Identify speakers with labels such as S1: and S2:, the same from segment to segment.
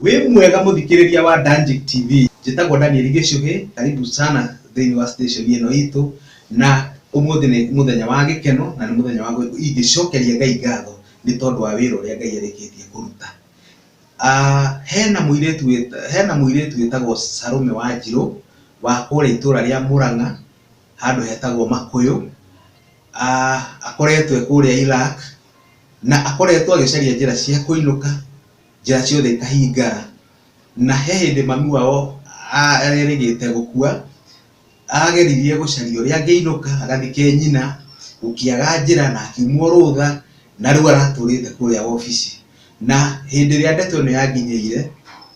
S1: Wĩ mwega mũthikĩrĩria wa Danjik TV. Njĩtagwo Daniel Gĩchũhĩ, karibu sana thĩinĩ wa station ĩno itũ, na ũmũthĩ nĩ mũthenya wa gĩkeno na nĩ mũthenya wa ingĩcokeria Ngai ngatho nĩ tondũ wa wĩra ũrĩa Ngai arĩkĩtie kũruta. Hena mũirĩtu hena mũirĩtu wĩtagwo Salome Wanjirũ wa kũrĩa itũra rĩa Mũrang'a handũ hetagwo Makũyũ. Akoretwo e kũrĩa Iraq na akoretwo agĩcaria njĩra cia kũinũka, njĩra ciothe ikahingana. Na he hĩndĩ mami wao erĩgĩte gũkua, ageririe gũcaria ũrĩa angĩinũka agathike nyina, gũkĩaga njĩra na akiumwo rũtha, na rĩu aratũrĩte kũrĩa wabici. Na hĩndĩ ĩrĩa ndeto ĩno yanginyĩire,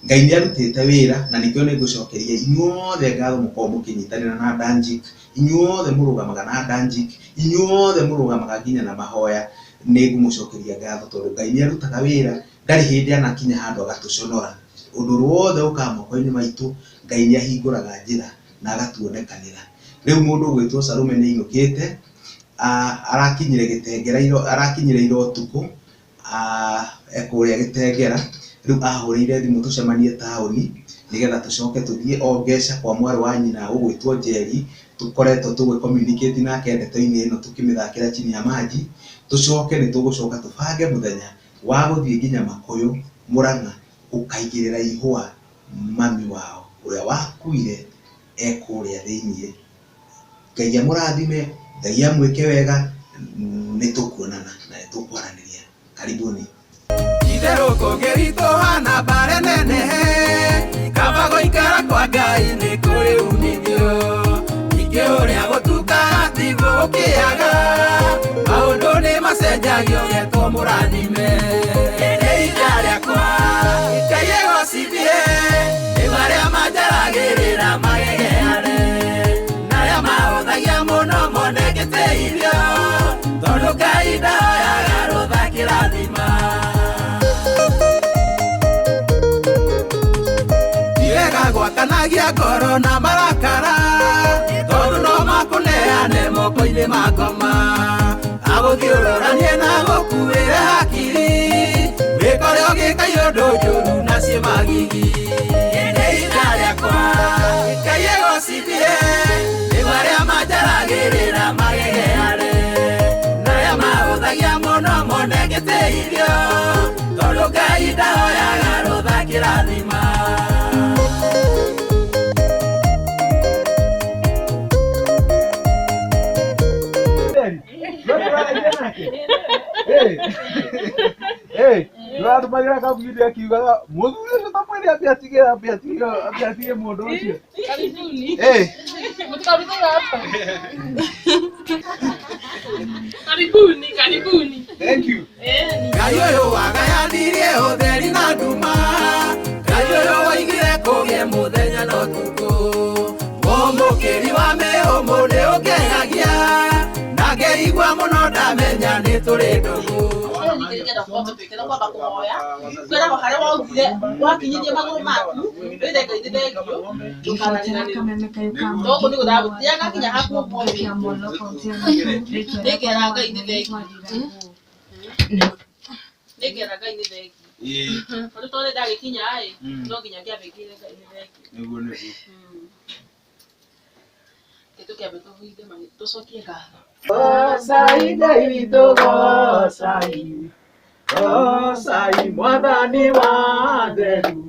S1: Ngai nĩ arutĩte wĩra na nĩkĩo nĩ ngũcokeria inyuothe ngatho mũkoragwo mũkĩnyitanĩra na Danjik, inyuothe mũrũgamaga na Danjik, inyuothe mũrũgamaga nginya na mahoya, nĩ ngũmũcokeria ngatho tondũ Ngai nĩ arutaga wĩra, ndarĩ hĩndĩ anakinya handũ agatũconora. Ũndũ ũrĩa wothe ũkaga moko-inĩ maitũ, Ngai nĩ ahingũraga njĩra na agatuonekanĩra. Rĩu mũndũ ũgwĩtwo Salome nĩ ainũkĩte, arakinyire Gĩtengera arakinyire ira ũtukũ, e kũrĩa Gĩtengera, rĩu ahũrĩire thimũ tũcemanie taũni, nĩgetha tũcoke tũthiĩ o Ngeca kwa mwarĩ wa nyina ũgwĩtwo Njeri, tũkoretwo tũgĩ communicate nake ndeto-inĩ ĩno tũkĩmĩthakĩra chini ya maji, tũcoke nĩ tũgũcoka tũbange mũthenya wa gũthiĩ nginya Makũyũ, Mũrang'a, gũkaigĩrĩra ihũa mami wao ũrĩa wakuire e kũrĩa thĩiniĩ. Ngai amũrathime, Ngai amwĩke wega, nĩ tũkuonana na nĩ tũkwaranĩria. Karibuni.
S2: Itherũ kũngĩritũha na mbara nenehe, kaba gũikara kwa Ngai nĩ kũrĩ umithio. Ningĩ ũrĩa gũtukaga tiguo gũkĩaga, maũndũ nĩ macenjagio getwo mũrathime. Ĩndĩ ihinda rĩakwa Ngai egocithie, nĩ marĩa manjaragĩrĩra magegeane, na arĩa mahũthagia mũno mone ngĩteithio, tondũ Ngai ndahoyaga rũtha kĩrathima. Ti wega gwakanagia ngoro na marakara, tondũ no makũneane moko-inĩ ma ngoma, agũthiũrũranie na gũkuĩre hakiri, wĩkore ũgĩka iũndũ njũru na ciĩ magigi. Ĩndĩ ihinda rĩakwa Ngai egocithie, nĩ marĩa manjaragĩrĩra magegeane, na arĩa mahũthagia mũno mone ngĩteithio, tondũ Ngai ndahoyaga rũtha kĩrathima.
S3: Ndũratũmagĩra kabundi akiugaga mũthuri ũcio ta mwĩre ambe atige ambe atige ambe atige mũndũ ũcio.
S4: Karibuni.
S3: Eh,
S4: Mtukaribuni hapa. Karibuni, karibuni.
S3: Thank you.
S4: Eh, ni
S2: Ngai ũyũ wagayanirie ũtheri na nduma, Ngai ũyũ waigire kũgĩe mũthenya na ũtukũ, mũmũkĩri wa mĩhũmũ nĩ ũngegagia, na ngeigua mũno ndamenya nĩ tũrĩ ndũgũ.
S4: Ũyũ ningĩ nĩngĩenda kwamba twĩke kwamba kũhoya kwĩragwo harĩa waugire wakinyithia magũrũ maku wĩre Ngai nĩ thengiũ ndũkanariganĩrwo Tũkũ nĩ gũthagũtiaga nginya haku ũmũthĩ nĩngera Ngai nĩ thengiũ nĩngera Ngai nĩ thengiũ tondũ tondũ ndagĩkinya ĩ no nginya ngĩambe ngĩre Ngai nĩ thengiũ.
S3: Nĩguo nĩguo.
S4: Reke tũkĩambe tũhuithe tũcokie ngatho.
S2: Gocai Ngai witũ gocai, gocai mwathani wa theru,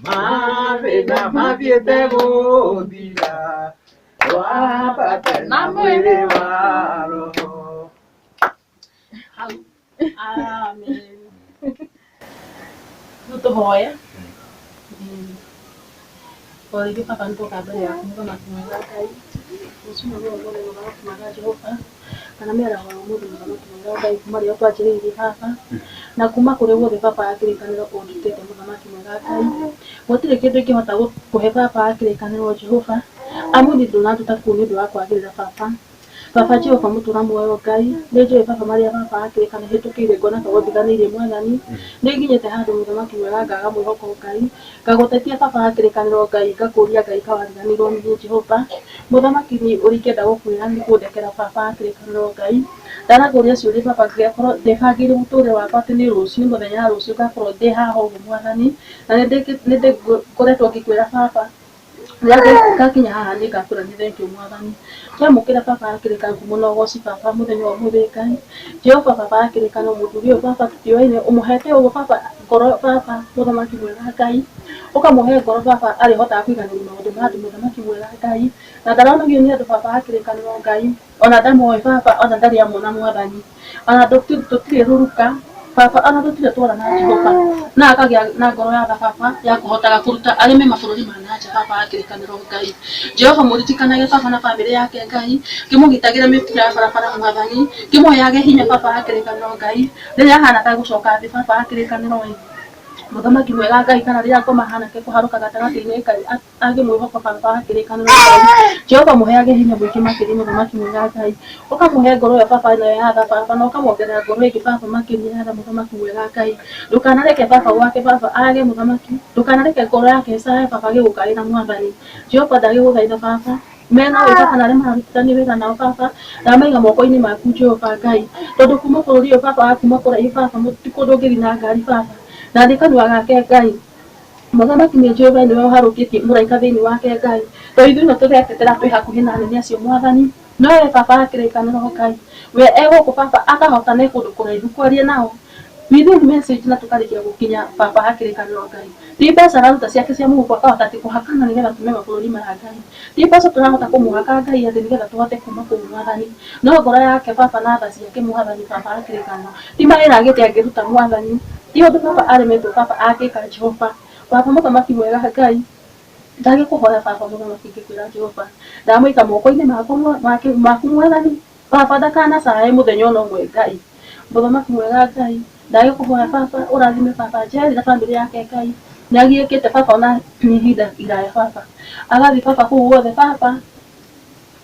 S2: mathĩna mathiĩte gũthira, twambate na mwĩrĩ wa roho.
S4: Hau. Amen. Rĩu tũhoe. O rĩngĩ baba nĩ twoka mbere yaku mũthamaki mwega Ngai. Rũcinĩ rũrũ ũmũthĩ mũthamaki mwega Jehova, kana mĩaraho ya ũmũthĩ mũthamaki mwega Ngai kuma rĩrĩa twanjĩrĩirie baba, na kuma kũrĩa guothe baba wa kĩrĩkanĩro ũndutĩte mũthamaki mwega Ngai. Gũtirĩ kĩndũ ingĩhota gũkũhe baba wa kĩrĩkanĩro Jehova, amu niĩ ndũnanduta kũu nĩ ũndũ wa kwagĩrĩra baba. Baba Jehova mũtũra muoyo Ngai, nĩ njũĩ baba marĩa baba akĩrĩka nĩ hĩtũkĩire ngona ta ũndiganĩirie mwathani, nĩ nginyĩte handũ mũthamaki mwega ngaga mwĩhoko Ngai, ngagũtetia baba wa kĩrĩkanĩro Ngai, ngakũria Ngai ka wariganĩirwo nĩ niĩ Jehova, mũthamaki niĩ ũrĩa ingĩenda gũkwĩra nĩ kũndekera baba wa kĩrĩkanĩro Ngai, Ndanakũria ciũria baba ngĩgakorwo ndĩbangĩire mũtũrĩre wakwa atĩ nĩ rũciũ mũthenya wa rũciũ ngakorwo ndĩ haha ũguo mwathani na nĩ ngoretwo ngĩkwĩra baba rĩrĩa ngakinya haha nĩ ngakwĩra nĩ thengiũ mwathani. Ndamũkĩra baba akĩrĩka ngumo na ũgoci baba mũthenya wa ũmũthĩ Ngai. Jehova baba akĩrĩka no mũthuri ũyũ baba tũtiũaine ũmũhete ũguo baba ngoro baba mũthamaki mwega Ngai. Ũkamũhe ngoro baba arĩhotaga kũiganĩria maũndũ ma andũ mũthamaki mwega Ngai. Na ndaronagio nĩ andũ baba akĩrĩkanĩro Ngai. Ona ndamoĩ baba ona ndarĩ amona mwathani. Ona tũtirĩ rũruka baba ona tũtirĩ twarana Jehova. Na akagĩa na ngoro ya tha baba ya kũhotaga kũruta arĩme mabũrũri ma na nja baba wa kĩrĩkanĩro Ngai. Jehova mũririkanage baba na bamĩrĩ yake Ngai, ngĩmũgitagĩra mĩtino ya barabara mwathani, ngĩmũheage hinya baba wa kĩrĩkanĩro Ngai, rĩrĩa ahana ta gũcoka thĩ baba wa kĩrĩkanĩro ĩ. Mũthamaki mwega Ngai kana rĩrĩa ngoma hanake kũharũka gatagatĩ-inĩ Ngai agĩmwĩhoka baba wa kĩrĩkanĩro Ngai. Jehova mũheage hinya mũingĩ makĩria mũthamaki mwega Ngai. Ũkamũhe ngoro ĩyo baba nayo ya tha baba na ũkamwongerera ngoro ĩngĩ baba makĩria ya tha mũthamaki mwega Ngai. Ndũkanareke baba gwake baba age mũthamaki. Ndũkanareke ngoro yake ĩcae baba agĩgũkaĩra mwathani. Jehova ndagĩgũthaitha baba. Mena ũyũ baba na arĩa mararutithania wĩra nao baba ndamaiga moko-inĩ maku Jehova Ngai. Tondũ kuma bũrũri ũyũ baba wa kuma kũraihu baba ti kũndũ ũngĩthiĩ na ngari baba. Na thĩ kanua gake Ngai. Mũthamaki nĩ njũĩ we nĩwe ũharũkĩtie mũraika thĩinĩ wake Ngai. To ithuĩ no tũretetera twĩ hakuhĩ na anene acio mwathani. No we baba wa kĩrĩkanĩro Ngai. We e gũkũ baba akahota me kũndũ kũraihu kwaria nao. Within message na tũkarĩkia gũkinya baba wa kĩrĩkanĩro Ngai. Ti mbeca araruta ciake cia mũhuko akahota atĩ kũhakana nĩgetha tume mabũrũri maya Ngai. Ti mbeca tũrahota kũmũhaka Ngai atĩ nĩgetha tũhote kuma kũu mwathani. No ngoro yake baba na tha ciake mwathani baba wa kĩrĩkanĩro. Ti mawĩra agĩte angĩruta mwathani. Ti ũndũ baba aremetwo baba angĩka Jehova. Baba mũthamaki mwega Ngai. Ndagĩkũhoya baba mũthamaki ngĩkwĩra Jehova. Ndamũiga moko-inĩ maku mwathani. Baba ndakanacae mũthenya ona ũmwe Ngai. Mũthamaki mwega Ngai. Ndagĩkũhoya baba ũrathime baba Njeri na bamĩrĩ yake Ngai. Nĩ agiĩkĩte baba ona ihinda iraya baba. Agathiĩ baba kũu guothe baba.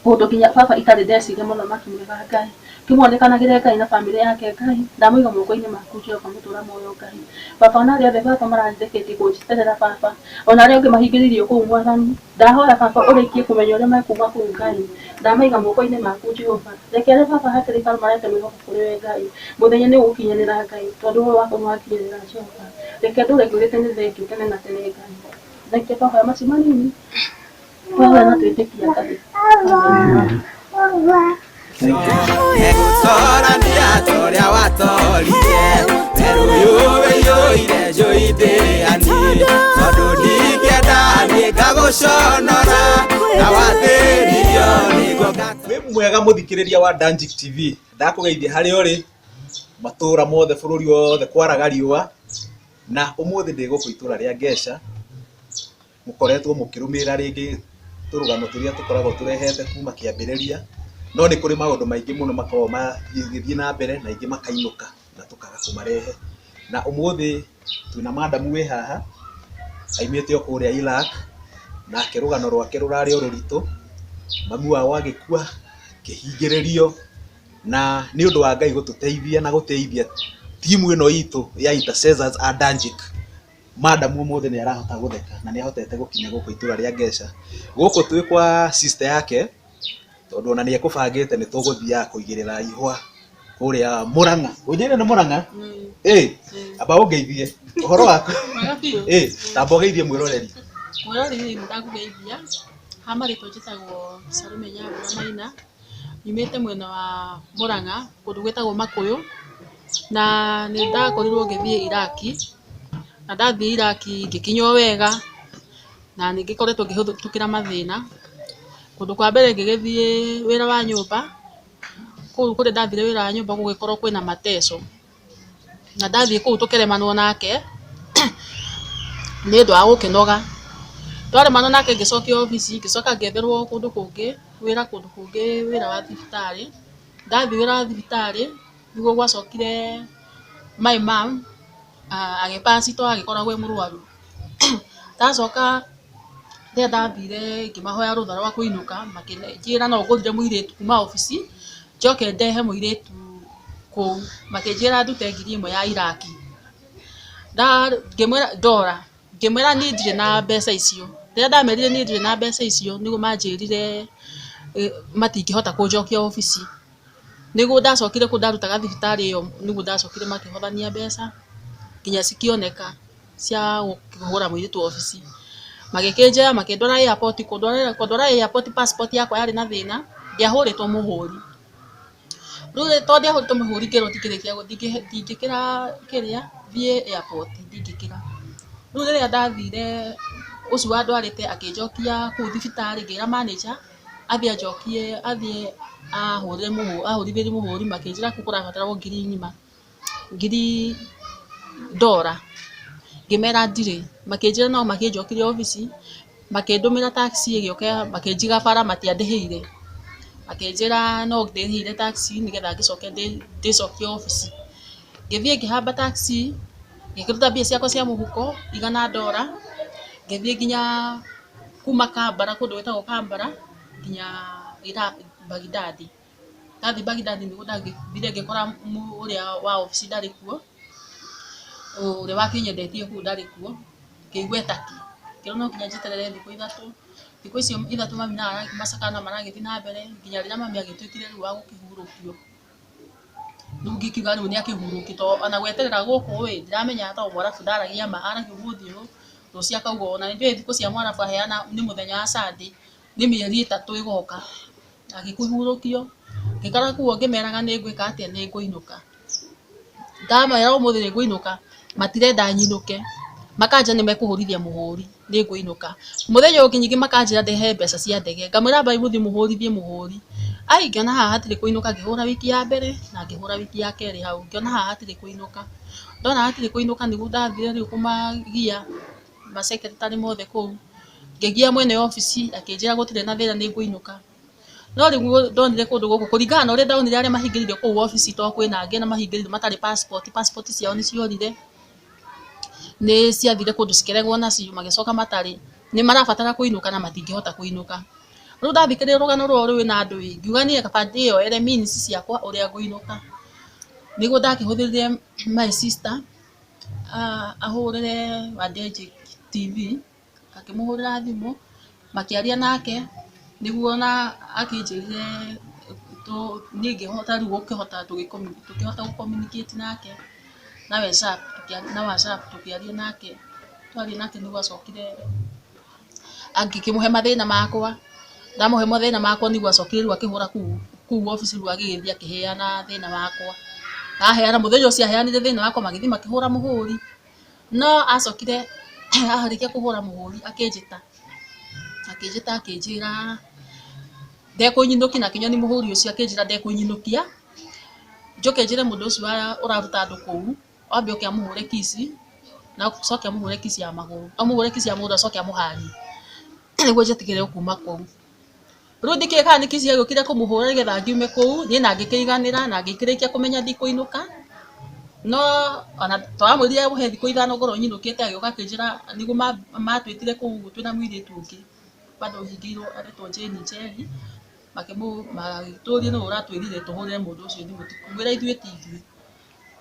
S4: Kũndũ nginya baba itarĩ ndeciria mũthamaki mwega Ngai. Kĩmuonekanagĩre Ngai na bamĩrĩ yake Ngai. Ndamũiga moko-inĩ maku Jehova mũtũra muoyo Ngai. Baba ona arĩa othe baba marandĩkĩtie kũnjeterera baba. Ona arĩa angĩ mahingĩrĩirio kũu mwathani. Ndahoya baba ũrĩkie kũmenya ũrĩa mekuma kũu Ngai. Ndamaiga moko-inĩ maku Jehova. Reke arĩa baba hatarĩ karo marete mwĩhoko kũrĩ we Ngai. Mũthenya nĩ ũgũkinyanĩra Ngai. Tondũ ũhoro wakwa nĩ wakinyanĩra Jehova. Reke ndũre ngwĩrĩte nĩ thengiũ tene na tene Ngai. Thengiũ twahoya macio manini. Twahoya na twĩtĩkia Ngai. Amen.
S2: Egũtorania torĩa watoririe werũ ũyũ wĩiyũire njũi ndĩani tondũ ndingĩenda niĩ ngagũconora na wathĩririo nĩguo
S1: Wĩ mwega mũthikĩrĩria wa Danjik TV, ndakũgeithia harĩa ũrĩ, matũra mothe bũrũri wothe kwaraga riũa, na ũmũthĩ ndĩ gũkũ itũra rĩa Ngeca, Mũkoretwo mũkĩrũmĩrĩra rĩngĩ tũrũgano tũrĩa tũkoragwo tũrehete kuma kĩambĩrĩria, no nĩ kũrĩ maũndũ maingĩ mũno makoragwo magĩthiĩ na mbere na aingĩ makainũka na tũkaga kũmarehe. Na ũmũthĩ twĩna madam wĩ haha, aimĩte o kũrĩa Iraq, nake rũgano rwake rũrarĩ o rũritũ, mami wao agĩkua, akĩhingĩrĩrio, na nĩ ũndũ wa Ngai gũtũteithia na gũteithia timu ĩno itũ ya Intercessors a Danjik. Madam ũmũthĩ nĩ arahota gũtheka na nĩ ahotete gũkinya gũkũ itũra rĩa Ngeca. Gũkũ twĩ kwa sister yake tondũ ona nĩ ekũbangĩte nĩ tũgũthiaga kũigĩrĩra ihũa kũrĩa Mũrang'a. Ũnjĩre nĩ Mũrang'a? Ĩ, amba ũngeithie. Ũhoro waku?
S4: Mwega biũ.
S1: Ĩ, tamba ũgeithie mwĩroreri.
S4: Mwĩroreri nĩ ndakũgeithia. Ha marĩtwa njĩtagwo Salome Nyambura Maina. Nyumĩte mwena wa Mũrang'a kũndũ gwĩtagwo Makũyũ. Na nĩ ndakorirwo ngĩthiĩ Iraq. Na ndathiĩ Iraq ngĩkinya o wega, na nĩ ngĩkoretwo ngĩhĩtũkĩra mathĩna. Kũndũ kwa mbere ngĩgĩthiĩ wĩra wa nyũmba, kũu kũrĩa ndathire wĩra wa nyũmba gũgĩkorwo kwĩna mateso. Na ndathiĩ kũu tũkĩremanwo nake, nĩ ũndũ wa gũkĩnoga. Twaremanwo nake ngĩcokio obici, ngĩcoka ngĩetherwo kũndũ kũngĩ, wĩra kũndũ kũngĩ wĩra wa thibitarĩ. Ndathiĩ wĩra wa thibitarĩ, nĩguo gwacokire my mum agĩ pass tondũ agĩkoragwo e mũrwaru. Ndacoka rĩrĩa ndathire ngĩmahoya rũtha rwa kũinũka, makĩnjĩra no ngũrire mũirĩtu kuma obici, njoke ndehe mũirĩtu kũu. Makĩnjĩra ndute 1000 ya Iraki. Ngĩmwĩra ndora, ngĩmwĩra niĩ ndirĩ na mbeca icio. Rĩrĩa ndamerire niĩ ndirĩ na mbeca icio, nĩguo manjĩrire matingĩhota kũnjokia obici. Nĩguo ndacokire kũu ndarutaga thibitarĩ ĩyo nĩguo ndacokire makĩhothania mbeca nginya cikĩoneka cia kũhũra mũirĩtu obici. Magĩkĩnjoya makĩndwara airport, kũndwara airport passport yakwa yarĩ na thĩna, ndiahũrĩtwo mũhũri. Rĩu rĩ tondũ ndiahũrĩtwo mũhũri ngĩrwo ndingĩkĩra kĩrĩa thiĩ airport ndingĩkĩra. Rĩu rĩrĩa ndathire ũcio wandwarĩte akĩnjokia kũu thibitarĩ ngĩra manager athiĩ anjokie athiĩ ahũrĩre ahũrithĩrie mũhũri makĩnjĩra kũu kũrabatarwo ngiri ng'ima, ngiri ndora. Ngĩmera ndirĩ, makĩnjĩra no makĩnjokirie obici, makĩndũmĩra taxi ĩgĩũka makĩnjiga bara matiandĩhĩire. Makĩnjĩra no ndĩrĩhĩire taxi nĩgetha ngĩcoke ndĩcokie obici. Ngĩthiĩ ngĩhamba taxi, ngĩkĩruta mbia ciakwa cia mũhuko igana ndora, ngĩthiĩ nginya kuma Kampala kũndũ gwĩtagwo Kampala nginya Baghdad. Ndathiĩ Baghdad nĩguo ndathire ngĩkora ũrĩa wa obici ndarĩ kuo, ũrĩa wakĩnyendetie kũu ndarĩ kuo, ngĩigua ĩtaki. Ngĩrwo no nginya njeterere thikũ ithatũ, thikũ icio ithatũ mami macakaya no maragĩthiĩ na mbere nginya rĩrĩa mami agĩtuĩkire rĩu wa gũkĩhurũkio. Rĩu ngĩkiuga rĩu nĩ akĩhurũkio tondũ ona gweterera gũkũ ĩ, ndiramenya tondũ mwarabu ndaragia ma, aragia ũmũthĩ ũyũ, rũciũ akauga ũũ. Na nĩ njũĩ thikũ cia mwarabu aheana nĩ mũthenya wa Sunday, nĩ mĩeri ĩtatũ ĩgoka. Agĩkĩhurũkio, ngĩikara kũu o ngĩmeraga nĩ ngwĩka atĩa, nĩ ngũinũka. Ndamera ũmũthĩ nĩ ngũinũka, matirenda nyinũke, makanja nĩ mekũhũrithia mũhũri, nĩ ngũinũka. Mũthenya ũyũ ũngĩ ningĩ makanjĩra ndehe mbeca cia ndege, ngamwĩra ambai mũthiĩ mũhũrithie mũhũri. Ai ngĩona haha hatirĩ kũinũka, ngĩhũra wiki ya mbere na ngĩhũra wiki ya kerĩ hau, ngĩona haha hatirĩ kũinũka. Ndona hatirĩ kũinũka nĩguo ndathire rĩu kũmagia ma secretary mothe kũu, ngĩgia mwene obici akĩnjĩra gũtirĩ na thĩna nĩ ngũinũka. No rĩu ndonire kũndũ gũkũ kũringana na ũrĩa ndonire arĩa mahingĩrĩirio kũu obici tondũ kwĩna angĩ na mahingĩrĩirio matarĩ passport, passport ciao nĩ ciorire, nĩ ciathire kũndũ cikĩregwo nacio magĩcoka matarĩ, nĩ marabatara kũinũka na matingĩhota kũinũka. Rĩu ndathikĩrĩria rũgano rũrũ rwĩna andũ ĩ, ngiuga niĩ kaba ndĩyoere means ciakwa ũrĩa ngũinũka. Nĩguo ndakĩhũthĩrire my sister ahũrĩre Wandeji TV, akĩmũhũrĩra thimũ, makĩaria nake, nĩguo ona akĩnjĩrire niĩ ngĩhota rĩu gũkĩhota tũkĩhota gũ communicate nake na WhatsApp, na WhatsApp tũkĩaria nake, twaria nake nĩguo acokire ngĩkĩmũhe mathĩna makwa, ndamũhe mathĩna makwa nĩguo acokire rĩu akĩhũra kũu kũu obici rĩu agĩgĩthiĩ akĩheana thĩna wakwa, aheana mũthenya ũcio aheanire thĩna wakwa magĩthiĩ makĩhũra mũhũri. No acokire arĩkia kũhũra mũhũri akĩnjĩta, akĩnjĩta akĩnjĩra ndekũnyinũkia na akĩnyonia mũhũri ũcio akĩnjĩra ndekũnyinũkia, njoke njĩre mũndũ ũcio ũraruta andũ kũu, ambe oke amũhũre kiss, na acoke amũhũre kiss ya magũrũ, amũhũre kiss ya magũrũ acoke amũharie, nĩguo njĩtĩkĩre kuma kũu. Rĩu ndikĩũĩ kana nĩ kiss agĩũkire kũmũhũra nĩgetha ngiume kũu, niĩ na ngĩkĩiganĩra na ngĩkĩrĩkia kũmenya ndikũinũka, no ona twamwĩrire amũhe thikũ ithano ngorwo nyinũkĩte agĩũka akĩnjĩra nĩguo matwĩtire kũu ũguo twĩna mũirĩtu ũngĩ bado ũhingĩirwo aretwo Jane Njeri, magĩtũria nũ ũratwĩrire tũhũrĩre mũndũ ũcio thimũ tũkĩmwĩra ithuĩ ti ithuĩ.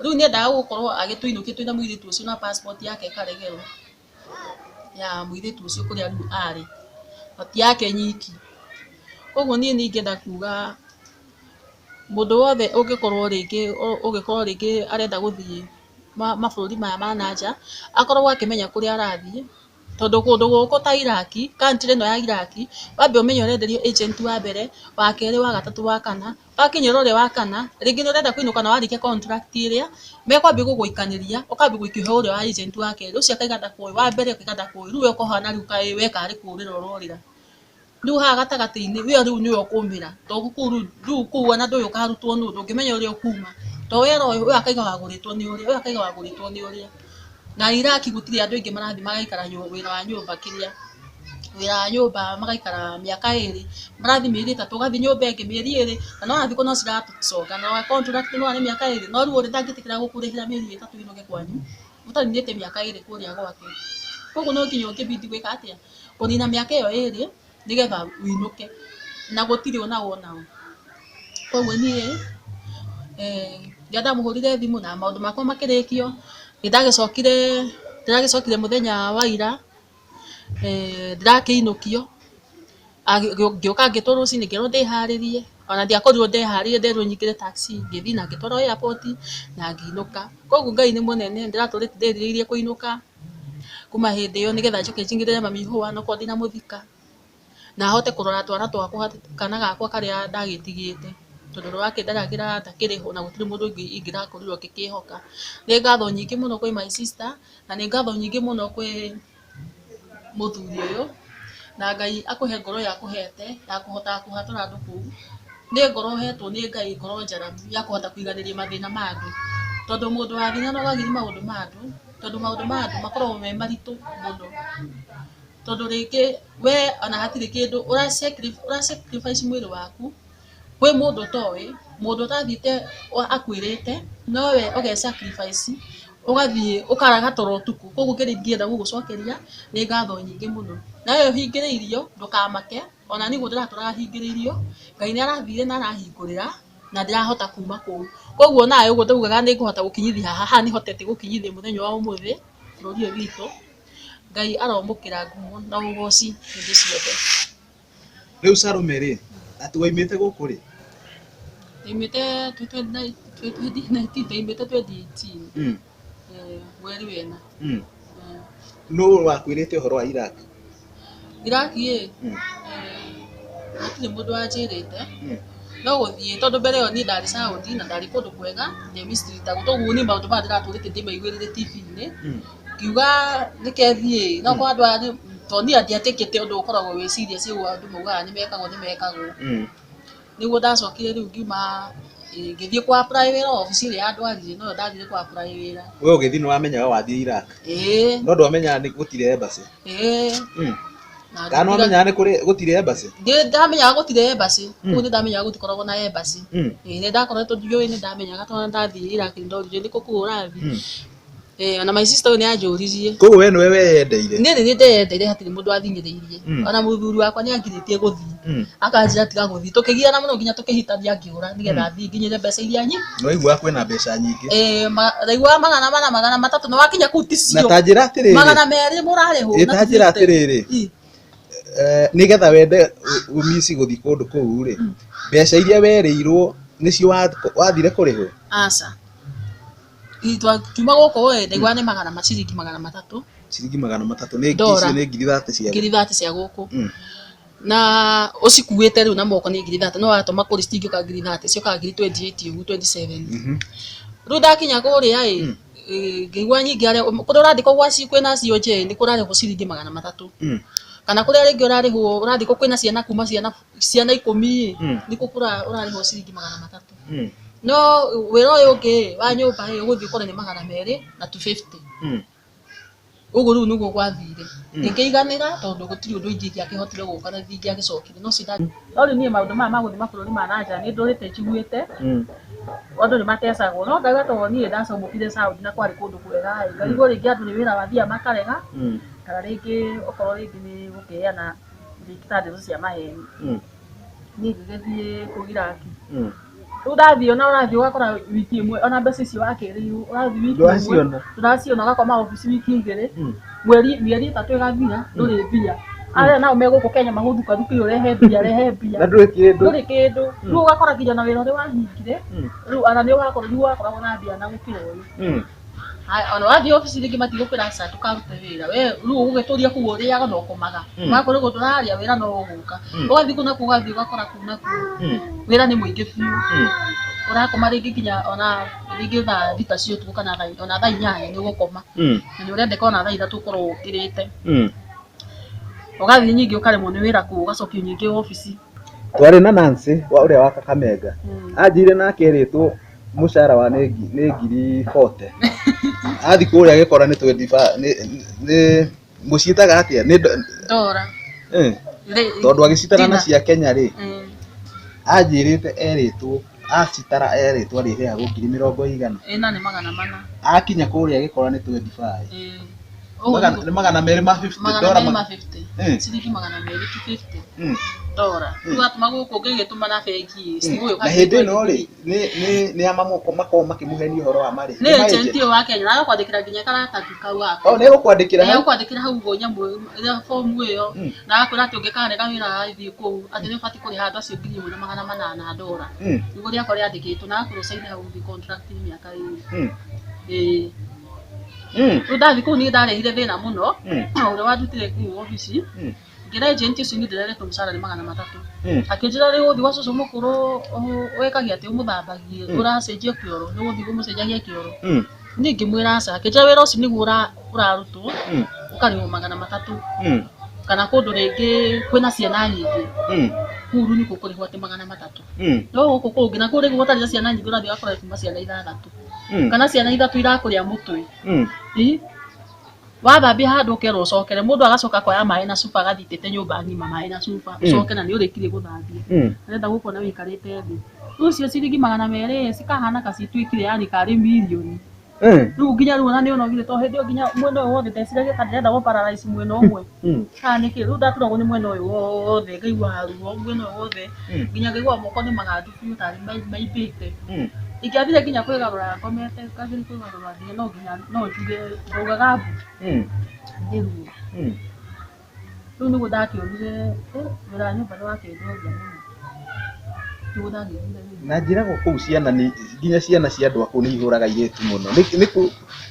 S4: Rĩu nĩendaga gũkorwo agĩtũinũkia twĩna mũirĩtu ũcio na passport yake ĩkaregerwo. Ya mũirĩtu ũcio kũrĩa rĩu arĩ, na ti yake nyiki. Koguo niĩ nĩ ingĩenda kuga mũndũ wothe ũngĩkorwo rĩngĩ ũngĩkorwo rĩngĩ arenda gũthiĩ mabũrũri maya ma na nja, akoragwo akĩmenya kũrĩa arathiĩ, tondũ kũndũ gũkũ ta Iraq, country ĩno ya Iraq, wambe ũmenye ũrenderio agent wa mbere, wa kerĩ, wa gatatũ, wa kana, Wakinyĩra ũrĩa wa kana, rĩngĩ nĩ ũrenda kũinũka na warĩkia contract ĩrĩa, mekwambia gũgũikanĩria, ũkambia gũikio he ũrĩa wa agent wa kerĩ, ũcio akauga ndakũĩ, wa mbere akauga ndakũĩ, rĩu we ũkahana rĩu kaĩ we karĩ kũũrĩra ũrorĩra. Rĩu haha gatagatĩ-inĩ, we rĩu nĩwe ũkũmĩra, tondũ kũu rĩu, rĩu kũu ona ndũĩ ũkarutwo nũ, ndũngĩmenya ũrĩa ũkuma, tondũ werwo ũyũ, ũyũ akauga wagũrĩtwo nĩ ũrĩa, ũyũ akauga wagũrĩtwo nĩ ũrĩa. Na Iraq gũtirĩ andũ aingĩ marathiĩ magaikara wĩra wa nyũmba kĩrĩa. Wĩra wa nyũmba magaikara mĩaka ĩrĩ, marathiĩ mĩeri ĩtatũ, ũgathiĩ nyũmba ĩngĩ mĩeri ĩrĩ, na nĩwona thikũ no ciraconga na contract nĩwona nĩ mĩaka ĩrĩ, no rĩu ũrĩa ndangĩtĩkĩra gũkũrĩhĩra mĩeri ĩtatũ ũinũke kwanyu, ũtaninĩte mĩaka ĩrĩ kũrĩa gwake. Koguo no nginya ũngĩbidi gwĩka atĩa, kũnina mĩaka ĩyo ĩrĩ nĩgetha ũinũke, na gũtirĩ ona wona ũ. Koguo niĩ rĩrĩa ndamũhũrire thimũ na maũndũ makwa makĩrĩkio, nĩndagĩcokire, ndĩragĩcokire mũthenya wa ira. Ndĩrakĩinũkio, ngĩũka ngĩtwo rũcinĩ ngĩrwo ndĩharĩrie, Ona ndiakorirwo ndeharĩirie, nderirwo nyingĩre taxi, ngĩthiĩ na ngĩtwarwo airport na ngĩinũka. Koguo Ngai nĩ mũnene, ndĩratũrĩte ndĩrirĩirie kũinũka kuma hĩndĩ ĩyo nĩgetha njoke njingĩrĩre mami ihũa onokorwo ndinamũthika, na hote kũrora twana twakwa, kana gakwa karĩa ndagĩtigĩte, tondũ ũrĩa wakĩndaragĩra ndakĩrĩ ho na gũtirĩ mũndũ ũngĩ ingĩrakorirwo ngĩkĩhoka. Nĩ ngatho nyingĩ mũno kwĩ my sister, na nĩ ngatho nyingĩ mũno kwĩ mũthuri ũyũ, na Ngai akũhe ngoro ĩyo akũhete ya kũhotaga kũhatũra andũ kũu. Nĩ ngoro ũhetwo nĩ Ngai, ngoro njaramu ya kũhota kũiganĩria mathĩna ma andũ, tondũ mũndũ wa thĩna no agiri maũndũ ma andũ, tondũ maũndũ ma andũ makoragwo me maritũ mũno, tondũ rĩngĩ we ona hatirĩ kĩndũ ũra sacrifice mwĩrĩ waku kwĩ mũndũ ũtoĩ, mũndũ ũtathiĩte akuĩrĩte, no we ũge sacrifice ũgathiĩ ũkaraga toro ũtukũ. Koguo kĩrĩa ingĩenda gũgũcokeria nĩ ngatho nyingĩ mũno. Nawe ũhingĩrĩirio ndũkamake, ona niĩ ũguo ndĩratũraga hingĩrĩirio, Ngai nĩ arathire na arahingũrĩra na ndĩrahota kuma kũu. Koguo nawe ũguo ndaugaga nĩ ngũhota gũkinyithia haha, haha nĩ hotete gũkinyithia mũthenya wa ũmũthĩ bũrũri ũyũ witũ. Ngai aromũkĩra ngumo na ũgoci hĩndĩ ciothe.
S1: Rĩu Salome rĩ, atĩ waimĩte gũkũ rĩ?
S4: Ndaimĩte 2019, ndaimĩte 2018 mweri wena.
S1: Nũ wakwĩrĩte ũhoro wa Iraq?
S4: Iraq ĩ, hatirĩ mũndũ wanjĩrĩte, no gũthiĩ, tondũ mbere ĩyo niĩ ndarĩ Saudi na ndarĩ kũndũ kwega ndemistritagwo, toguo niĩ maũndũ maya ndĩratũrĩte ndĩmaiguĩrĩire TV-inĩ, ngiuga reke thiĩ, no korwo andũ aya tondũ niĩ ndietĩkĩtie ũndũ ũkoragwo wĩ serious ũguo andũ maugaga nĩ mekagwo nĩ mekagwo. Nĩguo ndacokire rĩu ngiuma ngĩthiĩ kũ apply wĩra obici ĩrĩa yandwarire, noyo ndathire kũ apply wĩra.
S1: We ũgĩthiĩ nĩ wamenyaga wathiĩ Iraq?
S4: Ĩĩ.
S1: No ndwamenyaga nĩ gũtirĩ embassy?
S4: Ĩĩ.
S1: Kana nĩwamenyaga nĩ kũrĩ gũtirĩ embassy?
S4: Ndamenyaga gũtirĩ embassy, kũu nĩ ndamenyaga gũtikoragwo na embassy. Ĩĩ nĩ ndakoretwo njũĩ, nĩ ndamenyaga tondũ ndathiĩ Iraq nĩ ndoririo nĩ kũ kũu ũrathiĩ. Ona my sister ũyũ nĩ anjũririe.
S1: Koguo we nĩwe weyendeire?
S4: Niĩ nĩ ndendeire, hatirĩ mũndũ wathinyĩrĩirie. Ona mũthuri wakwa nĩ angirĩtie gũthiĩ, akanjĩra tiga gũthiĩ, tũkĩgiana mũno nginya tũkĩhitania, ngĩũra nĩgetha thiĩ nginyĩre mbeca iria nyingĩ.
S1: Nĩwaiguaga kwĩna mbeca nyingĩ?
S4: Ĩĩ, ndaiguaga 400, 300, na wakinya kũu ti
S1: Na
S4: cio.
S1: ta njĩra atĩrĩrĩ.
S4: 200 mũrarĩhwo.
S1: Ĩ ta njĩra atĩrĩrĩ. Nĩgetha wende ũmici gũthiĩ kũndũ kũu rĩ, mbeca iria werĩirwo nĩcio wathire kũrĩhwo?
S4: Aca. Twakiuma gũkũ ĩ, ndaiguaga nĩ magana ciringi 300.
S1: Ciringi 300 nĩ
S4: Ndora.
S1: icio nĩ ngiri 30 cia
S4: Ngiri 30 cia gũkũ. Na ũcikuĩte rĩu na moko nĩ ngiri 30, no watũma kũrĩ citingĩũka ngiri 30, ciũkaga ngiri 28 ũguo, 27. Rĩu ndakinya kũrĩa ĩ, ngĩigua nyingĩ arĩa kũrĩa ũrandĩkwo gwa kwĩna COJ nĩ kũrarĩhwo ciringi 300. Kana kũrĩa rĩngĩ ũrarĩhwo ũrandĩkwo kwĩna ciana kuma ciana 10 ĩ, nĩkuo ũrarĩhwo ciringi 300. No wĩra ũyũ ũngĩ wa nyũmba ĩ, ũgũthiĩ ũkore nĩ 200 na 250. Ũguo rĩu nĩguo gwathire. Ngĩkĩiganĩra tondũ gũtirĩ ũndũ ingĩ ingĩakĩhotire gũka na ndingĩagĩcokire. No no rĩu niĩ maũndũ maya ma gũthiĩ mabũrũri ma na nja nĩ ndũrĩte njiguĩte, andũ nĩ matecagwo, no ngauga tondũ niĩ ndacomokire Saudi na kwarĩ kũndũ kwega ĩ, ngarigwo rĩngĩ andũ nĩ wĩra mathiaga makarega, kana rĩngĩ okorwo rĩngĩ nĩ gũkĩheana rĩngĩ ta ndeto cia maheni. Niĩ ngĩgĩthiĩ kũu Iraq. Rĩu ndathiĩ ona ũrathiĩ ũgakora wiki ĩmwe ona mbeca icio wakĩrĩirwo ũrathiĩ wiki ĩmwe
S1: Ndũraciona.
S4: Ndũraciona, ũgakoma obici wiki 2, mweri mĩeri 3 ĩgathira ndũrĩ mbia. Arĩa nao me gũkũ Kenya magũthukathukire ũrehe mbia, rehe mbia.
S3: Na ndũrĩ kĩndũ.
S4: Ndũrĩ kĩndũ. Rĩu ũgakora nginya na wĩra ũrĩa wahingire, rĩu ona nĩ ũgakorwo rĩu wakoragwo na mbia na gũkĩra ũyũ. Haya, ona wathiĩ obici rĩngĩ matigũkwĩra aca ndũkarute wĩra, we rĩu ũgũgĩtũria kũu ũrĩaga na ũkomaga. Magakwĩra ũguo ndũrarĩa wĩra no ũgũka. Ũgathiĩ kũu nakuo ũgathiĩ ũgakora kũu nakuo wĩra nĩ mũingĩ biũ. Ũrakoma rĩngĩ nginya ona rĩngĩ thaa 6 cia ũtukũ kana ona thaa 8 nĩ ũgũkoma. Na nĩ ũrendeka ona thaa 3 ũkorwo ũkĩrĩte. Ũgathiĩ ningĩ ũkaremwo nĩ wĩra kũu, ũgacokio ningĩ obici.
S3: Twarĩ na Nancy wa ũrĩa wa Kakamega, anjĩrire nake erĩtwo mũcara wa nĩ ngiri 40, athiĩ kũrĩa agĩkora nĩ 25, nĩ mũciĩtaga atĩa nĩ
S4: Ndora.
S3: Tondũ agĩcitara na cia Kenya rĩ, anjĩrĩte erĩtwo acitara erĩtwo arĩrĩhagwo ngiri mĩrongo igana.
S4: Ĩna nĩ 400.
S3: Akinya kũrĩa agĩkora nĩ 25.
S4: Ũguo
S3: Nĩ 250
S4: Magana
S3: ndora
S4: merĩ ma 50.
S3: Eh.
S4: Ciringi 200 250. Ndora. Rĩu atũma gũkũ ngĩgĩtũma na bengi ĩ.
S3: Na hĩndĩ ĩno rĩ, nĩ a makoragwo makĩmũhenia ũhoro wa marĩhi?
S4: Nĩ agent ũyũ wa Kenya na agakwandĩkĩra nginya karatathi kau gako.
S3: Oh, nĩ egũkwandĩkĩra hau?
S4: Egũkwandĩkĩra hau ũguo nyamũ ĩrĩa bomu ĩyo na agakwĩra atĩ ũngĩkarega wĩra wathiĩ kũu atĩ nĩ ũbatiĩ kũrĩha andũ acio 1,800 ndora. Nĩguo rĩakwa rĩandĩkĩtwo na agakwĩra ũcaine hau thĩ contract mĩaka ĩrĩ. Ĩĩ. Rĩu ndathiĩ kũu niĩ ndarehire thĩna mũno ũrĩa wandutire kũu obici. Ngĩra agent ũcio niĩ ndĩreretwo mũcara nĩ 300. Akĩnjĩra rĩu ũthiĩ gwa cũcũ mũkũrũ wĩkagia atĩ ũmũthambagie, ũracenjia kĩoro, nĩ ũgũthiĩ ũmũcenjagie kĩoro. Niĩ ngĩmwĩra aca, akĩnjĩra wĩra ũcio nĩguo ũrarutwo, ũkarĩhwo 300. Kana kũndũ rĩngĩ kwĩna ciana nyingĩ, kũu rĩu nĩkuo ũkũrĩhwo atĩ 300. No gũkũ kũngĩ, na kũu rĩngĩ gũtarĩ na ciana nyingĩ ũrathiĩ ũgakora kuma ciana ithathatũ. Kana ciana ithatũ irakũrĩa mũtwe. Ĩ? Wathambia handũ ũkerwo ũcokere, mũndũ agacoka akoya maĩ na cuba agathitĩte nyũmba ng'ima maĩ na cuba, ũcoke na nĩ ũrĩkirie gũthambia. Arenda gũkuona wĩikarĩte thĩ. Rĩu icio ciringi 200 cikahana ka cituĩkire yani karĩ mirioni. Rĩu nginya rĩu ona nĩ ũnogire tondũ hĩndĩ ĩyo nginya mwena ũyũ wothe ndeciragia ta ndĩrenda gũ paralyze mwena ũmwe. Kana nĩkĩ rĩu ndaturagwo nĩ mwena ũyũ wothe ngaigua ruo mwena ũyũ wothe nginya ngaigua moko nĩ magandu biũ tarĩ maimbĩte. Ingĩathire nginya kwĩgarũra ngomete ngageria kwĩgarũra nginya no nginya no njuge ndaugaga mbu. Nĩ ruo. Rĩu nĩguo ndakĩonire wĩra wa nyũmba nĩ wakĩndoria mũno. Nĩguo ndagĩthire wĩra.
S3: Na njĩragwo kũu ciana nĩ nginya ciana cia andũ a kũu nĩ ihũraga airĩtu mũno.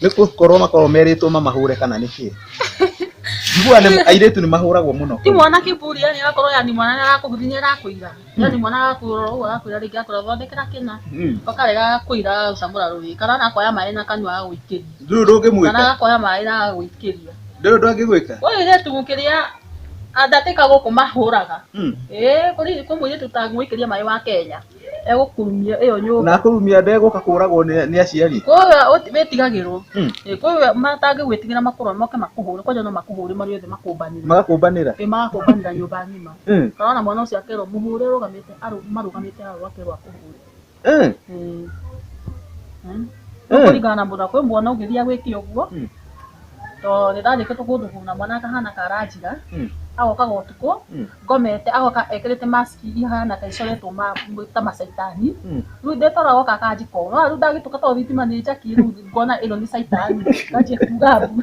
S3: Nĩ gũkorwo makoragwo merĩtwo mamahũre kana nĩkĩ? Njiguaga airĩtu nĩ mahũragwo mũno
S4: Ti
S3: kũu.
S4: mwana kĩburi yani agakorwo yani mwana nĩ arakũhũthia nĩ arakũira. Yani mwana agakũrora ũguo agakwĩra rĩngĩ akwĩra thondekera kĩna. Ũkarega kũira agagũcamũra rũĩ. Kana ona akoya maĩ na kanua agagũikĩria.
S3: Ndũrĩ ũndũ ũngĩmwĩka?
S4: Kana agakoya maĩ na agagũikĩria.
S3: Ndũrĩ ũndũ angĩgwĩka?
S4: Ũyũ airĩtu gũkĩrĩa andatĩka gũkũ mahũraga. Ĩĩ kũrĩ kwĩ mũirĩtu ũtangĩmũikĩria maĩ wa Kenya. Egũkurumia ĩyo nyũmba.
S3: Na akurumia ndegũka kũragwo nĩ aciari?
S4: Kwĩ wĩtigagĩrwo. Kwĩ matangĩgwĩtigĩra makũrore moke makũhũre kwanja no makũhũre marĩ othe makũmbanĩre.
S3: Magakũmbanĩra?
S4: Ĩĩ magakũmbanĩra nyũmba ng'ima. Kana ona mwana ũcio akerwo mũhũre arũgamĩte marũgamĩte hau akerwo akũhũre. Ĩĩ. Kũringana na mũndũ kwĩ mwana ũngĩthiĩ agwĩke ũguo. Tondũ nĩ ndandĩkĩtwo kũndũ kũna mwana akahana ka aranjira. Agokaga ũtukũ ngomete agoka ekĩrĩte mask ihana ta icoretwo ta macaitani. Rĩu ndetora agoka akanjika ũũ. No rĩu ndagĩtũka tondũ thitima nĩ njakie rĩu ngona ĩno nĩ caitani. Nganjia kuga mbu.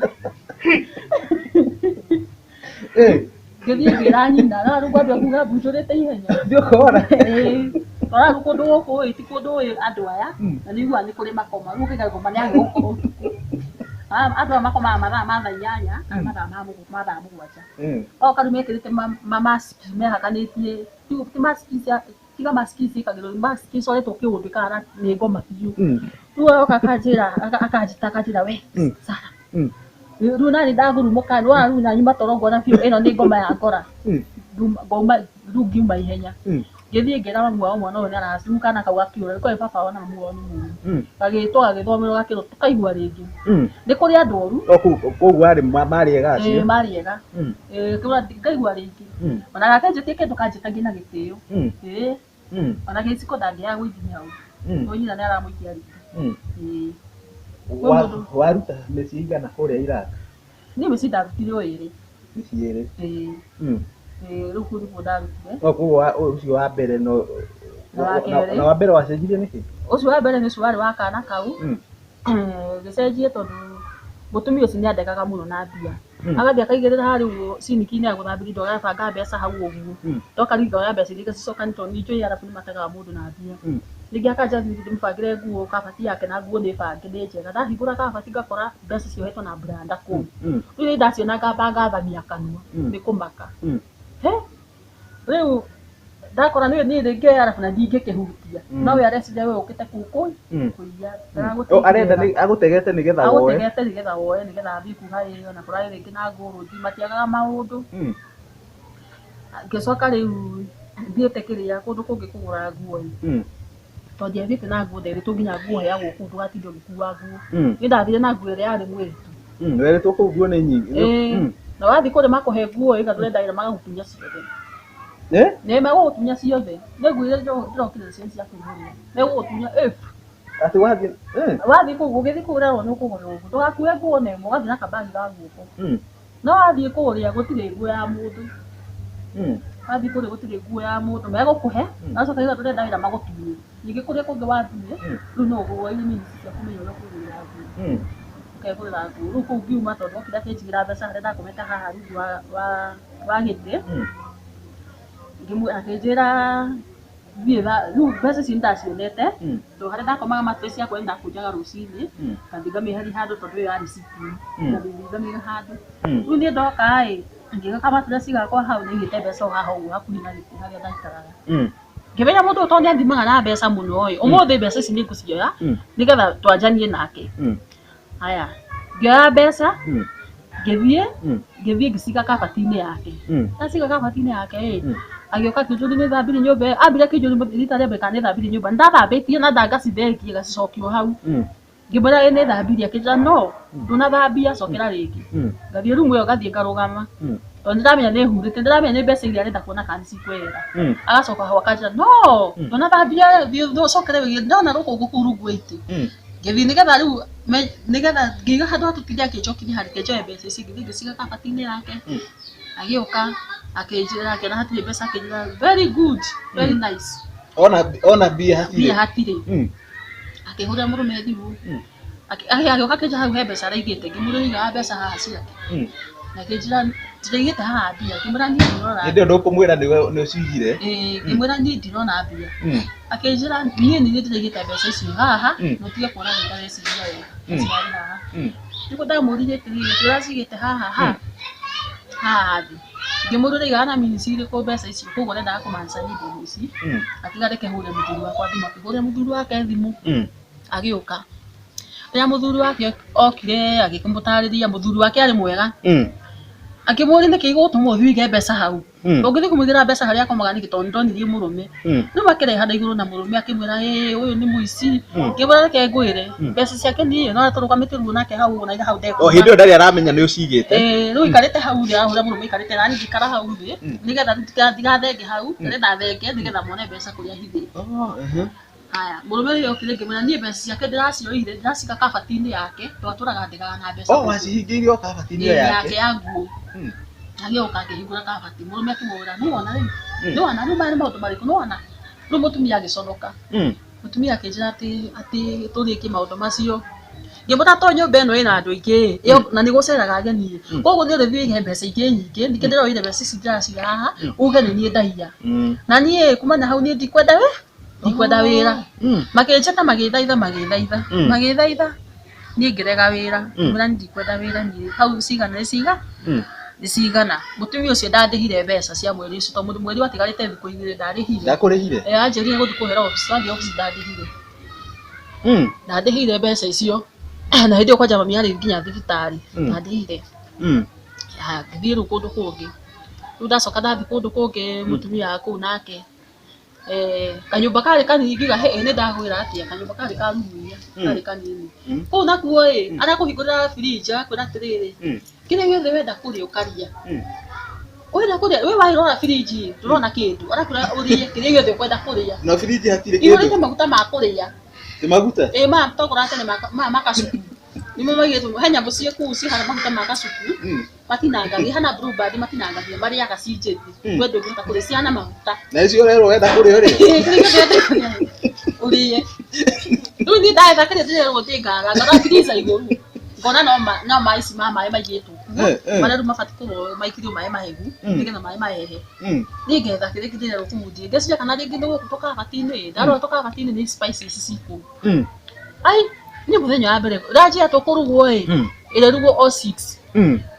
S4: Ngĩthiĩ ngĩra nyina no rĩu ngwambia kuga mbu njũrĩte ihenya.
S3: Thiĩ ũkona.
S4: Ĩĩ. Tondũ rĩu kũndũ gũkũ ĩ ti kũndũ ũĩ andũ aya na nĩ ũiguaga nĩ kũrĩ makoma. Rĩu ũkaiga ngoma nĩ agĩgũkora ũtukũ. Andũ aya makomaga mathaa ma thaa inyanya kana mathaa ma thaa mũgwanja. Oka rĩu mekĩrĩte ma mask mehakanĩtie ti mask cia tiga mask ciĩkagĩrwo mask icoretwo kĩũndũ ĩkahana nĩ ngoma biũ. Rĩu oka akanjĩra akanjĩta akanjĩra we Sarah. Rĩu nani ndagurumũka nĩwona rĩu nanyuma toro ngona biũ ĩno nĩ ngoma ya ngora. Ngauma rĩu ngiuma ihenya. Ngĩthiĩ ngĩra mamu wao mwana ũyũ nĩ araci rĩu kana kau gakĩũra nĩ kũrĩ baba wao na mamu wao nĩ mũru. Gagĩtwo gagĩthomerwo gakĩrwo tũkaigua rĩngĩ. Nĩ kũrĩ andũ oru.
S3: O kũu koguo arĩ marĩ ega acio.
S4: Ĩĩ marĩ ega. Ĩĩ ngaigua rĩngĩ. Ona gakenjetie kĩndũ kanjĩtagia na gĩtĩo. Ĩĩ. Ona gĩciko ndangĩaga gũithinya hau. Tondũ nyina nĩ aramũikia riko. Ĩĩ.
S3: Waruta mĩciĩ igana kũrĩa Iraq?
S4: Niĩ mĩciĩ ndarutire o ĩrĩ.
S3: Mĩciĩ ĩrĩ.
S4: Ĩĩ. Ĩĩ rĩu kũu nĩkuo ndarutire.
S3: No koguo ũcio wa mbere no
S4: Na wa kerĩ.
S3: Na wa mbere wacenjirie nĩkĩ?
S4: Ũcio wa mbere nĩ ũcio warĩ wa kana kau. Ngĩcenjia tondũ mũtumia ũcio nĩ andegaga mũno na mbia. Agathiĩ akaigĩrĩra harĩa ũguo ciniki-inĩ ya gũthambĩria indo agabanga mbeca hau ũguo. Ndoka rĩu ngoya mbeca iria ngacicoka tondũ nĩ njũĩ arabu nĩ mategaga mũndũ na mbia. Rĩngĩ akanja ndĩmũbangĩre nguo kabati yake na nguo nĩ bange nĩ njega. Ndahingũra kabati ngakora mbeca ciohetwo na branda kũu. Rĩu niĩ ndaciona ngamba ngathamia kanua nĩ kũmaka. He rĩu ndakora niĩ rĩngĩ arabu na ndingĩkĩhutia. No we areciria we ũkĩte kũu kũiya.
S3: Arenda agũtegete nĩgetha woe.
S4: Agũtegete nĩgetha woe nĩgetha athiĩ kuga ĩĩ ona kũrarĩ rĩngĩ na ngũrũthi matiagaga maũndũ. Ngĩcoka rĩu thiĩte kĩrĩa kũndũ kũngĩ kũgũra nguo ĩ. Tondũ ndiathiĩte na nguo nderĩtwo nginya nguo heagwo kũu ndũgatinde ũgĩkua nguo. Niĩ ndathire na nguo ĩrĩa yarĩ mwĩrĩtu.
S3: Werĩtwo kũu nguo nĩ nyingĩ.
S4: Ĩĩ. Na wathiĩ kũrĩa makũhe nguo ĩ ndũrenda wĩra magagũtunya ciothe. Nĩ megũgũtunya ciothe. Nĩ nguo iria ndĩrokire nacio cia kwĩgũrĩra. Megũgũtunya ĩ.
S3: Atĩ wathiĩ
S4: Wathiĩ kũu ũgĩthiĩ kũu ũrerwo nĩ ũkũgũrĩrwo nguo. Ndũgakue nguo na ĩmwe ũgathiĩ na kambagi ga guoko. No wathiĩ kũrĩa gũtirĩ nguo ya mũndũ. Wathiĩ kũrĩa gũtirĩ nguo ya mũndũ megũkũhe, agacoka rĩu ndũrenda wĩra magũtunye. Ningĩ kũrĩa kũngĩ wathiĩ, rĩu no ũgũe means cia kũmenya ũrĩa ũkwĩgũrĩra nguo. Ũkegũrĩra nguo. Rĩu kũu ngiuma tondũ okire akĩnjigĩra mbeca harĩa ndakomete haha rungu wa gĩtĩ, akĩnjĩra thiĩ rĩu mbeca ici nĩndacionete, tondũ harĩa ndakomaga mattress yakwa nĩndakũnjaga rũcinĩ, ngathiĩ ngamĩeheria handũ tondũ ĩyo yarĩ sitting, ngathiĩ ngamĩiga handũ. Rĩu niĩ ndoka ĩ, ngĩiga kamattress gakwa hau nĩaigĩte mbeca o haha ũguo hakuhĩ na gĩtĩ harĩa ndaikaraga. Ngĩmenya mũndũ ũyũ tondũ nĩathimaga na mbeca mũno ĩ, ũmũthĩ mbeca ici nĩngũcioya nĩgetha twanjanie nake. Haya, ngĩoya mbeca, ngĩthiĩ, ngĩthiĩ ngĩciga kabati-inĩ yake. Ndaciga kabati-inĩ yake ĩ, agĩũka akĩnjũria nĩ thambirie nyũmba ĩyo, ambire akĩnjũria rita rĩa mbere kana nĩ thambirie nyũmba, nĩndathambĩtie na ngacithengia ngacicokia o hau. Ngĩmwĩra ĩ nĩ thambirie, akĩnjĩra no ndũnathambia cokera rĩngĩ. Ngathiĩ rumu ĩyo ngathiĩ ngarũgama, tondũ nĩndamenya nĩ hurĩte, nĩndĩramenya nĩ mbeca iria arenda kuona kana nĩcikwehera. Agacoka hau akanjĩra no ndũnathambia thiĩ ũcokere wĩige, ndĩrona rũkũngũ kũu rungu wa itĩ. Ngĩthiĩ nĩgetha rĩu nĩgetha ngĩiga handũ ha tũtinde akĩnjokeria reke njoe mbeca ici ngĩthiĩ ngĩciga kabati-inĩ yake, agĩũka akĩnjĩra akĩona hatirĩ mbeca akĩnjĩra very good, very nice.
S3: Ona mbia hatirĩ.
S4: Mbia hatirĩ. Akĩhũrĩra mũrũme thimũ, agĩũka akĩnjĩra hau he mbeca araigĩte, ngĩmũria ũigaga mbeca haha ciake? Na akĩnjĩra ndiraigĩte haha mbia, ngĩmwĩra niĩ ndirona.
S3: Hĩndĩ ĩyo ndũkũmwĩra nĩwe nĩ ũcigire.
S4: Ĩĩ, ngĩmwĩra niĩ ndirona mbia. Akĩnjĩra niĩ nĩ niĩ ndĩraigĩte mbeca icio haha, na ũtige kuona nĩ ndareciria wega, cirarĩ haha. Nĩguo ndamũririe atĩrĩrĩ, ũracigĩte haha ha? Haha thĩ. Ngĩmũria ũraigaga na means irĩkũ mbeca icio, koguo ndendaga kũmaanica niĩ ndĩ mũici. Akiuga reke hũre mũthuri wakwa thimũ, akĩhũrĩra mũthuri wake thimũ, agĩũka. Rĩrĩa mũthuri wake okire agĩkĩmũtarĩria, mũthuri wake arĩ mwega. Akĩmũria nĩkĩ gĩgũtũma ũthiĩ ũige mbeca hau? Ũngĩthiĩ kũmũigĩra mbeca harĩa akomaga nĩkĩ tondũ nĩndonirie mũrũme. Rĩu makĩrehana igũrũ na mũrũme akĩmwĩra ĩĩ ũyũ nĩ mũici. Ngĩmwĩra reke ngwĩre, mbeca ciake niĩ no tũrũgamĩte ũguo nake hau ũguo na ira hau
S3: O hĩndĩ ĩyo ndarĩ aramenya nĩ ũcigĩte.
S4: Ĩĩ rĩu aikarĩte hau thĩ arahũra mũrũme aikarĩte nani ngĩikara hau thĩ nĩgetha rĩu ndigathenge hau, ndĩrenda thenge nĩgetha mone mbeca kũrĩa hithĩte. Haya, mũrũme ũyũ okire ngĩmwĩra niĩ mbeca ciake ndĩracioire ndĩraciga kabati-inĩ yake tondũ atũraga ndegaga na mbeca.
S3: Oh, wacihingĩire o kabati-inĩ ĩyo
S4: yake
S3: yake.
S4: ya nguo. Agĩũka akĩhingũra kabati, mũrũme akĩmũhũra, nĩwona rĩu? Nĩwona rĩu maya nĩ maũndũ marĩkũ? Nĩwona? Rĩu mũtumia agĩconoka. Mũtumia akĩnjĩra atĩ atĩ tũrĩkie maũndũ macio. Ngĩmwĩra to nyũmba ĩno ĩna andũ aingĩ ĩ, na nĩ gũceraga ageni ĩ, koguo nĩ ũrĩthiĩ ũige mbeca ingĩ nyingĩ, ningĩ ndĩroire mbeca ici ndĩraciga haha, uge nĩ niĩ ndaiya. Na niĩ kuma na hau niĩ ndikwenda wĩ ndikwenda wĩra. Makĩnjĩta magĩthaitha magĩthaitha magĩthaitha niĩ ngĩrega wĩra, ngĩmwĩra niĩ ndikwenda wĩra niĩ hau cigana nĩ ciga nĩ cigana. Mũtumia ũcio ndandĩhire mbeca cia mweri ũcio tondũ mweri watigarĩte thikũ igĩrĩ ndarĩhire.
S3: Ndakũrĩhire?
S4: Ĩĩ anjĩrire gũthiĩ kũhera obici, twathiĩ obici ndandĩhire. Ndandĩhire mbeca icio na hĩndĩ ĩyo kwanja mami arĩ nginya thibitarĩ, ndandĩhire. Haya ngĩthiĩ rĩu kũndũ kũngĩ, rĩu ndacoka ndathiĩ kũndũ kũngĩ mũtumia wa kũu nake kanyũmba karĩ kanini ngiuga hĩ nĩ ndagwĩra atĩa, kanyũmba karĩ ka rumu inya, karĩ kanini. Kũu nakuo ĩ, arakũhingũrĩra fridge agakwĩra atĩrĩrĩ, kĩrĩa gĩothe wenda kũrĩa ũkarĩa. Wenda kũrĩa, we warora fridge ĩ, ndũrona kĩndũ, arakwĩra ũrĩe kĩrĩa gĩothe ũkwenda kũrĩa.
S3: Na fridge hatirĩ
S4: Ihũrĩte
S3: kĩndũ.
S4: maguta ma kũrĩa.
S3: Ti maguta?
S4: Ĩ maya twagũraga tene maya ma kacuku. Nĩmo maigĩtwo, he nyamũ ciĩ kũu cihana maguta ma kacuku, matinangagia, ihana blue band matinangagia, marĩaga ci njĩthĩ. We ndũngĩhota kũrĩa, cihana maguta.
S3: Na icio ũrerwo wenda kũrĩa ũrĩe?
S4: Kĩrĩa gĩothe wenda kũrĩa ũrĩe. Rĩu niĩ ndetha kĩrĩa ndĩrerwo ndĩngaga, ngarora freezer igũrũ, ngona no maĩ ici ma maĩ maigĩtwo kuo, marĩa rĩu mabatiĩ kũrwo maikĩrio maĩ mahehu, nĩgetha maĩ mahehe. Niĩ ngetha kĩrĩa ndĩrerwo kũu ndiĩ, ngeciria kana rĩngĩ nĩ gũkũ tũkabati-inĩ, ndarora tũkabati-inĩ nĩ spices ci kũu. Ai, niĩ mũthenya wa mbere, ranji ya tũkũrugwo ĩ, ĩrarugwo o 6.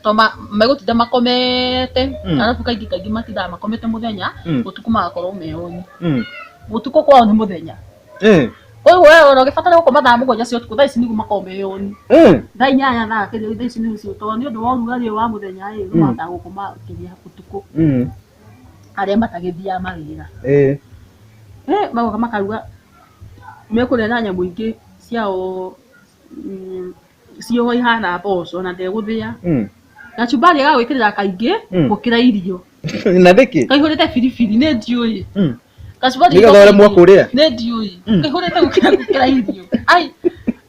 S4: To megũtinda makomete, arabu kaingĩ kaingĩ matindaga makomete mũthenya, ũtukũ magakorwo me on. Ũtukũ kwao nĩ mũthenya. Koguo we ona ũgĩbatara gũkoma thaa mũgwanja cia ũtukũ, thaa ici nĩguo makoragwo me on. Thaa inyanya thaa kĩrĩa thaa ici nĩguo cio, tondũ nĩ ũndũ wa ũrugarĩ ũyũ wa mũthenya ĩ, rĩu mahotaga gũkoma kĩrĩa ũtukũ. Arĩa matagĩthiaga mawĩra. Magoka makaruga, mekũrĩa na nyamũ ingĩ ciao cioho ihana mboco na ndegũthĩa. Gacumbari agagwĩkĩrĩra kaingĩ gũkĩra irio.
S3: Na nĩkĩ?
S4: Kaihũrĩte biribiri nĩ ndiũĩ. Gacumbari
S3: Nĩgetha ũremwo kũrĩa?
S4: Nĩ ndiũĩ. Kaihũrĩte gũkĩra irio. Ai,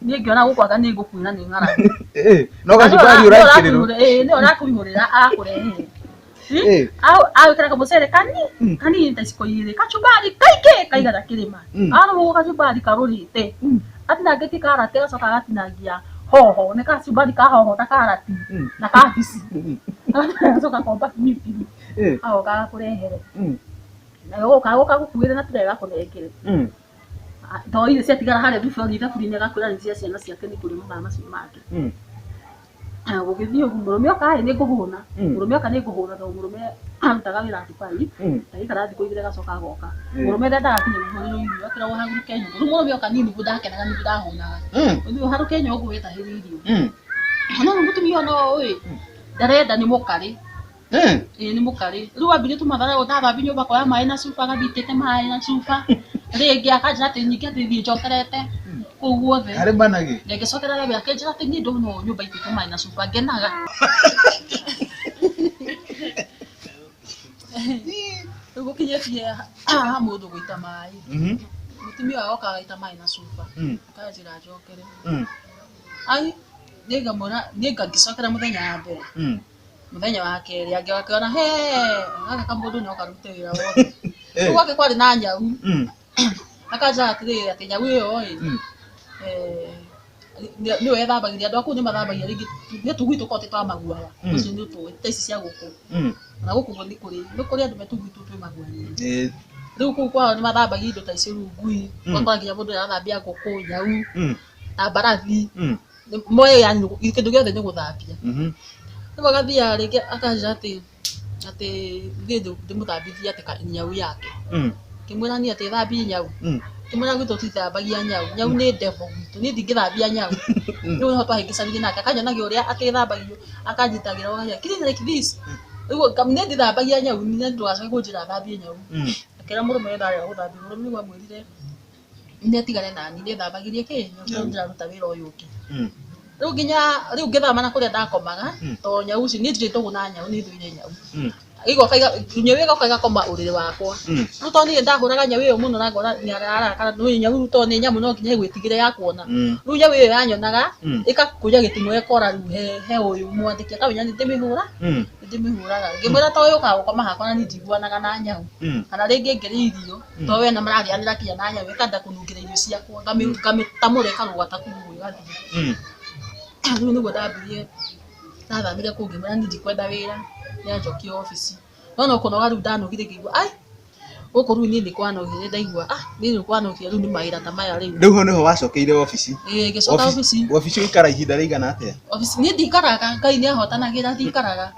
S4: niĩ ngĩona gũkũ anga nĩ ngũkuĩra nĩ ng'aragu.
S3: No gacumbari ũrekĩrĩrwo.
S4: Ĩĩ nĩwe ũrakũihũrĩra arakũrehere. Agwĩkĩra kamũcere kanini kanini ta iciko igĩrĩ, kachumbari kaingĩ kaigana kĩrĩma. Arũgũ kachumbari karũrĩte. Atinangĩtie karati agacoka agatinangia hoho, nĩ kachumbari ka hoho na karati na kabici. Agacoka akomba biribiri. Agoka agakũrehere. Nawe ũgoka agoka agũkuĩre na tray agakũnengere. To irio ciatigara harĩa thaburia-inĩ agakwĩra nĩ cia ciana ciake nĩ kũrĩa mathaa macio mangĩ. Gũgĩthiĩ ũguo mũrũme oka ĩ nĩ ngũhũna. Mũrũme oka nĩ ngũhũna tondũ mũrũme arutaga wĩra Dubai. Agĩikara thikũ igĩrĩ agacoka agoka. Mũrũme ndendaga nginya kũihũrĩrwo irio akeragwo harũke nyũngũ. Rĩu mũrũme oka niĩ nĩguo ndakenaga nĩguo ndahũnaga. Ũthiĩ ũharũke nyũngũ wĩtahĩre irio. No rĩu mũtumia ũyũ no ũĩ ndarenda nĩ mũkarĩ. Ĩĩ nĩ mũkarĩ. Rĩu ambirie tũmatharau ndathambia nyũmba akoya maĩ na cuba agathiĩ aitĩte maĩ na cuba. Rĩngĩ akanjĩra atĩ ningĩ atĩ thiĩ njokerete kũu guothe.
S3: Harĩ managĩ.
S4: Ngĩcokera rĩmwe akĩnjĩra atĩ niĩ ndona ũũ nyũmba aitĩte maĩ na cuba ngenaga. Rĩu gũkinyĩtie haha mũndũ gũita maĩ. Mũtumia ũyũ agoka agaita maĩ na cuba. Akanjĩra njokere. Ai niĩ ngamwĩra niĩ ngĩcokera mũthenya wa mbere. Mũthenya wa kerĩ angĩ akĩona he gaka kamũndũ no karute wĩra wothe. Rĩu gwake kwarĩ na nyau. Akanjĩra atĩrĩrĩ atĩ nyau ĩyo ĩ nĩyo ethambagĩria andũ a kũu nĩ mathambagia rĩngĩ nĩ tũgui tũkoragwo twĩ twa maguoya ũcio nĩ ũtũĩ ta ici cia gũkũ ona gũkũ ũguo nĩ kũrĩ nĩ kũrĩ andũ me tũgui tũu twĩ maguoya rĩu kũu kwao nĩ mathambagia indo ta icio rĩu ngui ũgakora nginya mũndũ nĩ arathambia ngũkũ nyau na mbarathi moe yani kĩndũ gĩothe nĩ gũthambia. Rĩu agathiaga rĩngĩ akanjĩra atĩ atĩ thiĩ ndĩmũthambithie atĩ nyau yake. Ngĩmwĩra niĩ atĩ thambie nyau. Ngĩmwĩra gwitũ tũtithambagia nyau, nyau nĩ devil gwitũ, niĩ ndingĩthambia nyau. Rĩu nĩho twahĩngĩcanire nake akanyonagia ũrĩa atĩ ĩthambagio akanjitagĩra ũgakia clean like this. Rĩu niĩ ndithambagia nyau nĩ ndũgacoke kũnjĩra thambie nyau. Akĩra mũrũme we ndarega gũthambia mũrũme nĩguo amwĩrire nĩ atigane nani niĩ thambagĩrie kĩ nyau tondũ ndĩraruta wĩra ũyũ ũngĩ. Rĩu nginya rĩu ngĩthama na kũrĩa ndakomaga tondũ nyau ici niĩ ndirĩ ndũgũ na nyau nĩ thũire nyau. Ĩgoka nyau ĩgoka ĩgakoma ũrĩrĩ wakwa. Rĩu tondũ niĩ ndahũraga nyau ĩyo mũno na ngona nĩ ararakara nĩ nyau rĩu tondũ nĩ nyamũ no nginya ĩgwĩtigĩre yakuona. Rĩu nyau ĩyo yanyonaga ĩgakũnja gĩting'o ĩkora rĩu he ũyũ mwandĩki akamenya nĩ ndĩmĩhũra nĩ ndĩmĩhũraga. Ngĩmwĩra to yũkaga gũkoma hakwa na niĩ ndiguanaga na nyau. Kana rĩngĩ ngĩrĩa irio to we na mararĩanĩra nginya na nyau ĩkenda kũnungĩra irio ciakwa ngamĩtamũra ĩkarũga ta kũu ũguo ĩgathiĩ. Rĩu nĩguo ndambirie ndathamire kũu ngĩmwĩra niĩ ndikwenda wĩra nĩanjokie obici. No no kũnoga rĩu ndanogire ngĩigua ai gũkũ rĩu niĩ nĩ kwanogire ndaigua ah niĩ nĩ kwanogire rĩu nĩ mawĩra ta maya rĩu.
S3: Rĩu hau nĩho wacokeire obici.
S4: Ĩĩ ngĩcoka obici.
S3: Obici ũikara ihinda rĩigana atĩa?
S4: Obici niĩ ndikaraga Ngai nĩ ahotanagĩra ndikaraga.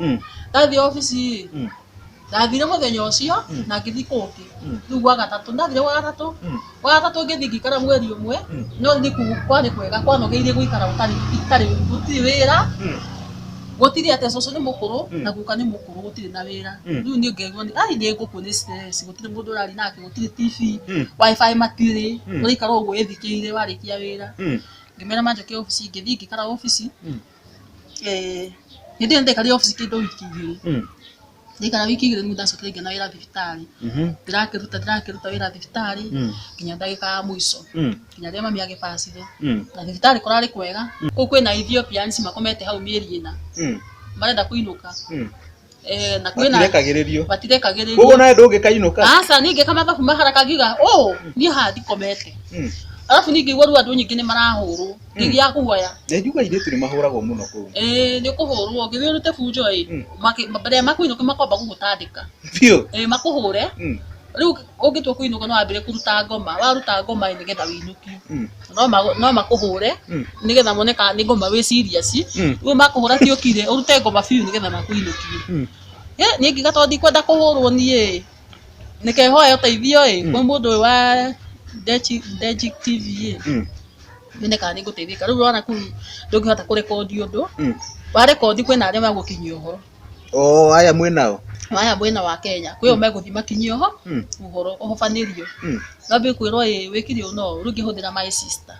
S4: Ndathiĩ obici ndathire mũthenya ũcio na ngĩthiĩ kũngĩ. Rĩu gwa gatatũ ndathire gwa gatatũ gwa gatatũ ngĩthiĩ ngĩikara mweri ũmwe no nĩ kwarĩ kwega kwanogeire gũikara ũtarĩ itarĩ gũtirĩ wĩra gũtirĩ atĩ cũcũ nĩ mũkũrũ na guka nĩ mũkũrũ gũtirĩ na wĩra. Rĩu niĩ ngĩigua ai nĩ ngũkua nĩ stress gũtirĩ mũndũ ũraria nake gũtirĩ TV wifi matirĩ ũraikara ũguo wĩthikĩire warĩkia wĩra. Ngĩmera manjokie obici ngĩthiĩ ngĩikara obici hĩndĩ ĩyo nĩndaikarire obici kĩndũ wiki igĩrĩ. Ndaikara wiki igĩrĩ nĩguo ndacokire ngĩona wĩra thibitarĩ. Ndĩrakĩruta wĩra thibitarĩ nginya ndagĩka ya mũico nginya rĩrĩa mami agĩbacire. Na thibitarĩ kũrarĩ kwega kũu kwĩna Ethiopians makomete hau mĩeri ĩna marenda kũinũka. Na kwĩna
S3: Matirekagĩrĩrio.
S4: Matirekagĩrĩrio.
S3: Koguo nawe ndũngĩkainũka?
S4: Aca niĩ ngĩka mathabu ma haraka ngiuga ũũ niĩ haha ndikomete. Arabu niĩ ngĩigua rĩu andũ nyingĩ nĩ marahũrwo ngĩgĩa guoya.
S3: Nĩ njuga airĩtu nĩ mahũragwo mũno kũu.
S4: Ĩĩ nĩ ũkũhũrwo ũngĩthiĩ ũrute bunjo ĩ mbere ya makũinũka makwamba gũgũtandĩka.
S3: Biũ.
S4: Ĩĩ makũhũre. Rĩu ũngĩtua kũinũka no wambĩrĩrie kũruta ngoma waruta ngoma ĩ nĩgetha wĩinũkio. No makũhũre nĩgetha mone kana nĩ ngoma wĩ serious. Rĩu makũhũra ti ũkire ũrute ngoma biũ nĩgetha makũinũkie. Niĩ ngiuga tondũ ndikwenda kũhũrwo niĩ nĩke hoya ũteithio ĩ kwĩ mũndũ ũyũ wa Deji TV ĩ nyone kana nĩ ngũteithĩka. Rĩu ũrona kũu ndũngĩhota kũrekondi ũndũ warekondi kwĩna arĩa megũkinyia ũhoro.
S3: Oh, aya mwĩnao?
S4: Aya mwena wa Kenya kwĩo megũthiĩ makinyie ũhoro ũhobanĩrio. Wambie kwĩrwo ĩ wĩkire ũũ no rĩu ngĩhũthĩra my sister.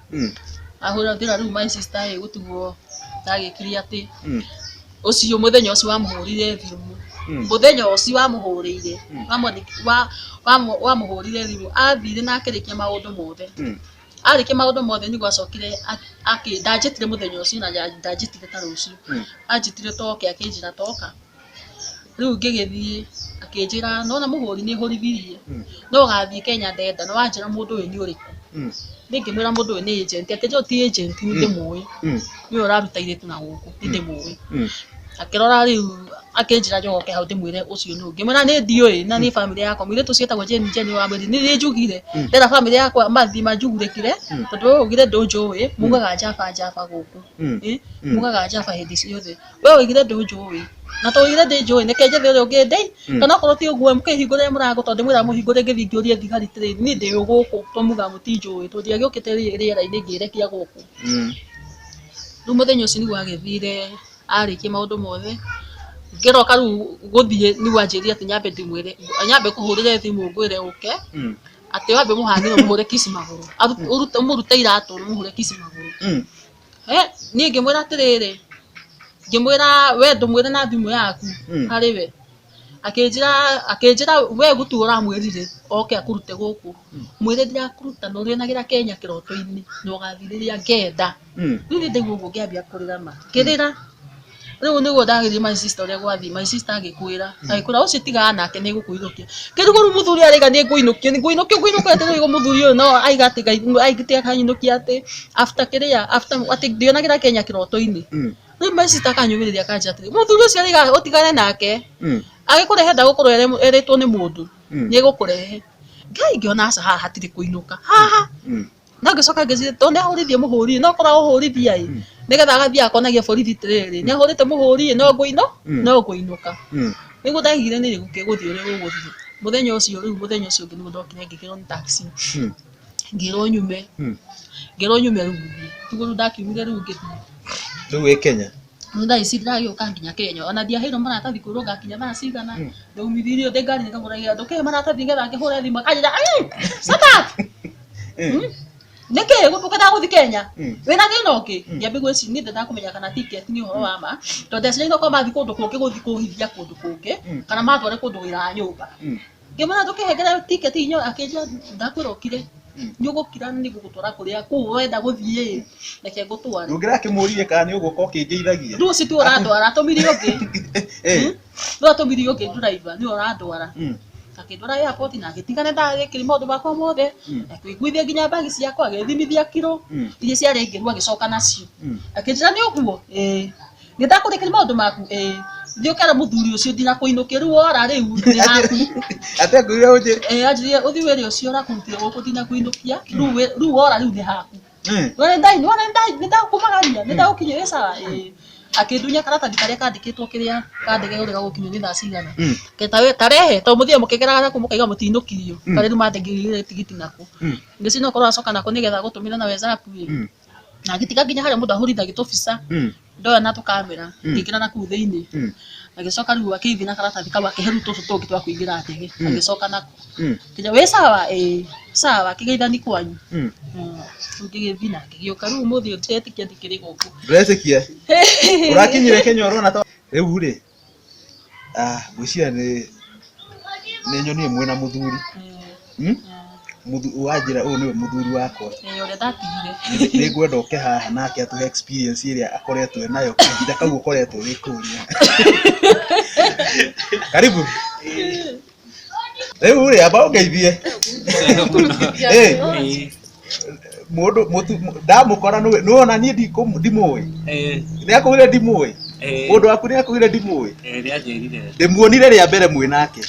S4: Ahũthĩra rĩu my sister ĩ gũtigwo ndagĩkire atĩ ũcio mũthenya ũcio wamũhũrire thimũ mũthenya ũcio wamũhũrĩire wamũhũrire thimũ athire na akĩrĩkia maũndũ mothe. Arĩkia maũndũ mothe nĩguo acokire ndanjĩtire mũthenya ũcio na ndanjĩtire ta rũciũ. Anjĩtire toke akĩnjĩra toka. Rĩu ngĩgĩthiĩ akĩnjĩra nona mũhũri nĩ hũrithirie no ũgathiĩ Kenya ndenda na wanjĩra mũndũ ũyũ nĩ ũrĩkũ. Niĩ ngĩmwĩra mũndũ ũyũ nĩ agent, akĩnjĩra ti agent nĩ ndĩmũĩ, nĩwe ũraruta airĩtu na gũkũ nĩ ndĩmũĩ. Akĩrora rĩu akĩnjĩra njoke hau ndĩmwĩre ũcio nũ, ngĩmwĩra nĩ ndiũĩ na nĩ bamĩrĩ yakwa mũirĩtu ũcio etagwo Jane Jane wa mweri nĩ njugire ndera bamĩrĩ yakwa mathiĩ manjugurĩkire tondũ we ugire ndũnjũĩ mugaga njaba njaba gũkũ. Mugaga njaba hĩndĩ ciothe we oigire ndũnjũĩ na to oigire ndinjũĩ nĩke njethe ũrĩa ũngĩ ndĩ kana okorwo ti ũguo mũkĩhingũre mũrango tondũ ndĩmwĩra mũhingũre ngĩthiĩ ngĩũrie thigari atĩrĩrĩ niĩ ndĩ ũ gũkũ to mugaga mũtinjũĩ tondũ ndiagĩũkĩte rĩera-inĩ ngĩrekia gũkũ. Rĩu mũthenya ũcio nĩguo agĩthire arĩkia maũndũ mothe ngĩroka rĩu gũthiĩ nĩguo anjĩrire atĩ nyambe ndĩmwĩre nyambe kũhũrĩre thimũ ngwĩre ũke atĩ wambe mũhang'e ũmũhũre kiss magũrũ ũmũrute iratũ ũmũhũre kiss magũrũ. Niĩ ngĩmwĩra atĩrĩrĩ, ngĩmwĩra we ndũmwĩre na thimũ yaku harĩ we. Akĩnjĩra akĩnjĩra we gũtirĩ ũramwĩrire oke akũrute gũkũ. Mwĩre ndirakũruta na ũrĩonagĩra Kenya kĩroto-inĩ na ũgathiĩ rĩrĩa ngenda. Rĩu niĩ ndaigua ũguo ngĩambia kũrĩra ma, ngĩrĩra. Rĩu nĩguo ndagĩthiĩ my sister ũrĩa gwathiĩ, my sister agĩkwĩra, agĩkwĩra ũcio tigana nake nĩ egũkũinũkia. Ngĩrigwo rĩu mũthuri arauga nĩ ngũinũkio, nĩ ngũinũkio ngũinũkio atĩ rĩu mũthuri ũyũ no aiga atĩ Ngai aigĩte akanyinũkia atĩ after kĩrĩa, after atĩ ndĩonagĩra Kenya kĩroto-inĩ. Rĩu my sister akanyũmĩrĩria akanjĩra atĩrĩ, mũthuri ũcio arauga ũtigane nake, agĩkũrehe ndagũkorwo erĩtwo nĩ mũndũ, nĩ egũkũrehe. Ngai ngĩona aca haha hatirĩ kũinũka, haha no ngĩcoka ngĩciria tondũ nĩ ahũrithie mũhũri no korwo ahũrithia ĩ nĩgetha agathiĩ akonagia borithi atĩrĩrĩ nĩ ahũrĩte mũhũri ĩ no ngũino no ngũinũka. Nĩguo ndaiguire nĩ gũthiĩ ũrĩa gũgũthiĩ. Mũthenya ũcio rĩu mũthenya ũcio ũngĩ nĩguo ndokire ngĩkĩrwo nĩ taxi ngĩrwo nyume ngĩrwo nyume rĩu thiĩ. Nĩguo rĩu ndakiumire rĩu ngĩthiĩ.
S3: Rĩu wĩ Kenya?
S4: Rĩu thaa ici ndĩragĩũka nginya Kenya ona ndiaheirwo maratathi kwĩrwo ngakinya thaa cigana ndaumithirio ndĩ ngari-inĩ ngamũragia ndũkĩhe maratathi nĩgetha ngĩhũre thimũ akanjĩra shut up nĩkĩ ũkwendaga gũthiĩ Kenya wĩna thĩna ũngĩ ngĩambia gwĩciria niĩ ndendaga kũmenya kana ticket nĩ ũhoro wa ma tondũ ndeciragia okorwo mathiĩ kũndũ kũngĩ gũthiĩ kũhithia kũndũ kũngĩ kana matware kũndũ wĩra wa nyũmba. Ngĩmwĩra ndũkĩhengere ticket inyuĩ akĩnjĩra ndakwĩra ũkire nĩ ũgũkira nĩ ngũgũtwara kũrĩa kũu wenda gũthiĩ ĩ reke ngũtware.
S3: Ndũngĩrakĩmũririe kana nĩ ũgũka ũkĩngeithagia?
S4: Rĩu ũcio tiwe ũrandwara atũmire ũngĩ. Rĩu atũmire ũngĩ driver nĩwe ũrandwara. Akĩndwara airport na agĩtiga nĩ ndagĩkĩria maũndũ makwa mothe akĩnguithia nginya bag ciakwa agĩthimithia kiro iria ciarĩ ngĩru agĩcoka nacio. Akĩnjĩra nĩ ũguo? Ĩĩ. Nĩ ndakũrĩkĩria maũndũ maku? Ĩĩ. Thiĩ ũkere mũthuri ũcio ndinakũinũkia rĩu wora rĩu nĩ haku.
S3: Ate ngwĩre ũnjĩ.
S4: Ĩĩ anjĩrire ũthiĩ wĩre ũcio ũrakũrutire gũkũ ndinakũinũkia rĩu rĩu wora rĩu nĩ haku. Nĩwona nĩ ndakumagaria nĩ ndagũkinyia wĩ sawa? Ĩĩ. Akĩndunya karatathi karĩa kandĩkĩtwo kĩrĩa kandĩke ũrĩa gagũkinyio nĩ thaa cigana. Tarehe tondũ mũthiaga mũkĩgeraga nako mũkaiga mũtinũkirio. Karĩa rĩu mandengeririe tigiti nako. Ngĩciria no korwo acoka nako nĩgetha agũtũmĩre na WhatsApp ĩ. Na agĩtiga nginya harĩa mũndũ ahũrithagia tũbica. Ndoya na tũkamera ngĩkĩra na kũu thĩinĩ. Agĩcoka rĩu akĩithi na karatathi kau akĩhe rĩu tũtũ tũngĩ twa kũingĩra ndege. Agĩcoka nako. Nginya wĩ sawa? Ĩĩ. Sawa, kĩgeithani kwanyu. Rĩu ngĩgĩthiĩ na ngĩgĩũka rĩu ũmũthĩ ũyũ ndiretĩkia ndikĩrĩ gũkũ.
S3: Ndũretĩkia? Ũrakinyire Kenya ũrona ta rĩu rĩ ngwĩciria nĩ nyonire mwĩna mũthuri. Wanjĩra ũyũ nĩwe mũthuri wakwa.
S4: Ĩĩ ũrĩa ndatigire.
S3: Nĩ ngwenda ũke haha nake atũhe experience ĩrĩa akoretwo enayo kahinda kau ũkoretwo wĩ kũrĩa. Karibu. Rĩu rĩ amba ũngeithie. Ĩ mũndũ ndamũkora nĩ wona niĩ ndimũĩ. Nĩ akwĩrire ndimũĩ? Mũndũ waku nĩ akwĩrire ndimũĩ? Ndĩmuonire rĩa mbere mwĩ nake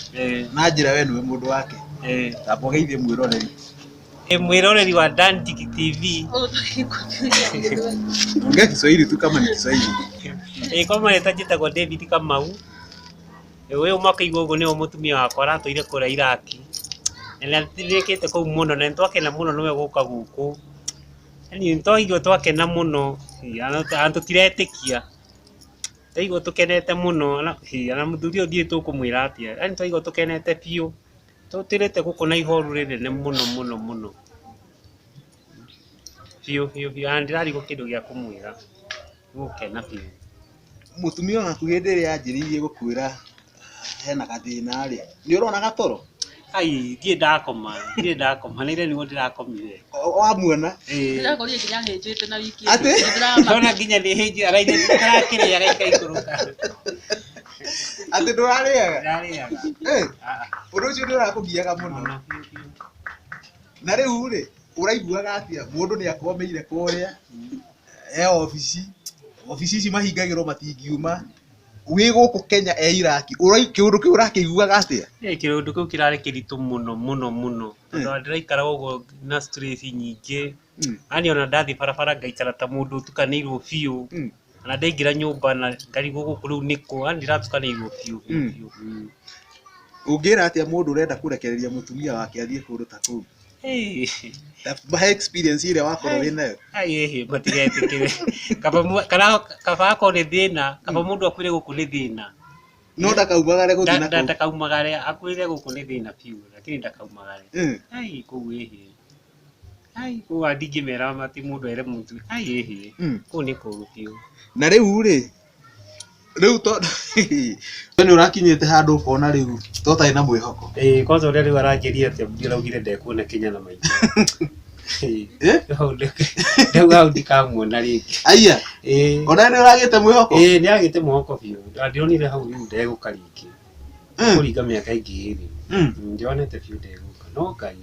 S3: na njĩra we nĩwe mũndũ wake. Tamba ũgeithie mwĩroreri.
S5: Mwĩroreri wa Dantic TV.
S3: Ongea Kiswahili tu kama ni Kiswahili.
S5: Kwa marĩtwa njĩtagwo David Kamau. Ũyũ mwakĩigua ũguo nĩwe mũtumia wakwa aratũire kũrĩa Iraq. Na nĩ athĩnĩkĩte kũu mũno na nĩ twakena mũno nĩwe gũka gũkũ. Yaani nĩ twaigua twakena mũno, ona tũtiretĩkia. Twaigua tũkenete mũno ona mũthuri ũyũ ndiũĩ tũkũmwĩra atĩa. Yaani twaigua tũkenete biũ. Tũtũrĩte gũkũ na ihoru rĩnene mũno mũno mũno. Biũ biũ biũ ona ndĩrarigwo kĩndũ gĩa kũmwĩra. Nĩ gũkena biũ.
S3: Mũtumia waku hĩndĩ ĩrĩa anjĩrĩirie gũkwĩra hena gathĩna rĩ, nĩ ũrona gatoro?
S5: Ai, ndirĩ ndakoma, ndirĩ ndakoma, nĩ ira nĩguo ndĩrakomire.
S3: Wamuona?
S5: Ĩĩ.
S4: Ndĩrakorire nginya ahĩnjĩte na wiki
S3: Atĩ?
S4: ĩno. Nĩndĩrama.
S5: Ndona nginya nĩ hĩnjĩ, araire tarakĩrĩa agaikaikũrũka.
S3: Atĩ ndũrarĩaga?
S5: Ndirarĩaga.
S3: Eh, ũndũ ũcio nĩ ũrakũgiaga mũno.
S5: Mũno biũ biũ.
S3: Na rĩu rĩ, ũraiguaga atĩa mũndũ nĩ akomeire kũrĩa e obici, obici ici mahingagĩrwo matingiuma, wĩ gũkũ Kenya e Iraki, kĩũndũ kĩu ũrakĩiguaga atĩa?
S5: Ĩ, kĩũndũ kĩu kĩrarĩ kĩritũ mũno mũno mũno tondũ ndĩraikara ũguo na stress nyingĩ. Yani ona ndathiĩ barabara ngaikara ta mũndũ ũtukanĩirwo biũ. Na ndaingĩra nyũmba na ngarigwo gũkũ rĩu nĩkũ, yani ndĩratukanĩirwo biũ biũ biũ.
S3: Ũngĩra atĩa mũndũ ũrenda kũrekereria mũtumia wake athiĩ kũndũ ta kũu?
S5: Hey.
S3: Mahe experience ĩrĩa wakorwo wĩ nayo.
S5: Ai ĩhĩ matigetĩkĩre. Kaba kaba akorwo nĩ thĩna, kaba mũndũ akuire gũkũ nĩ thĩna.
S3: No ndakaumagare gũthiĩ na kũu.
S5: Ndakaumagare, akuire gũkũ nĩ thĩna biũ, lakini ndakaumagare. Ai kũu ĩhĩ. Ai kũu ndingĩmera atĩ mũndũ ere mũndũ. Ai ĩhĩ. Kũu nĩ kũũru biũ.
S3: Na rĩu rĩ, rĩu tondũ nĩ ũrakinyĩte handũ ũkona rĩu to ũtarĩ na mwĩhoko.
S5: Ĩĩ, kwanza ũrĩa rĩu aranjĩria atĩ ndĩraugire ndekuona Kenya na maitho. Rĩu hau ndikamuona rĩngĩ.
S3: Aya.
S5: Ĩĩ.
S3: Ona nĩ ũragĩte mwĩhoko?
S5: Ĩĩ, nĩ agĩte mwĩhoko biũ. Ndĩronire hau rĩu ndegũka rĩngĩ. Kũringa mĩaka ĩngĩ ĩrĩ. Ndĩronete biũ ndegũka. No Ngai.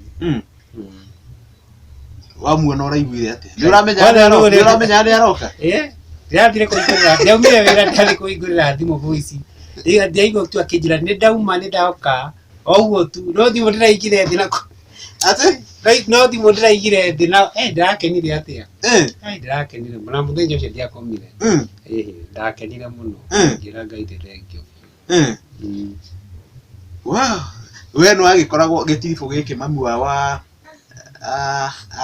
S3: Wamuona ũraiguire atĩa? Nĩ ũramenya nĩ aroka?
S5: Ĩĩ. Ndĩrathire kũhingũrĩra, ndaumire wĩra ndathiĩ kũhingũrĩra thimũ voice. Ndĩraigua tu akĩnjĩra nĩ ndauma nĩ ndoka. O ũguo tu. No thimũ ndĩraigire thĩ na
S3: Atĩ?
S5: No thimũ ndĩraigire thĩ na ndĩrakenire atĩa? Ndĩrakenire mũno. Na mũthenya ũcio ndiakomire. Ndakenire mũno. Ngĩra Ngai nĩ thengiũ.
S3: Wow. We nĩ wagĩkoragwo gĩtiribũ gĩkĩ mami wa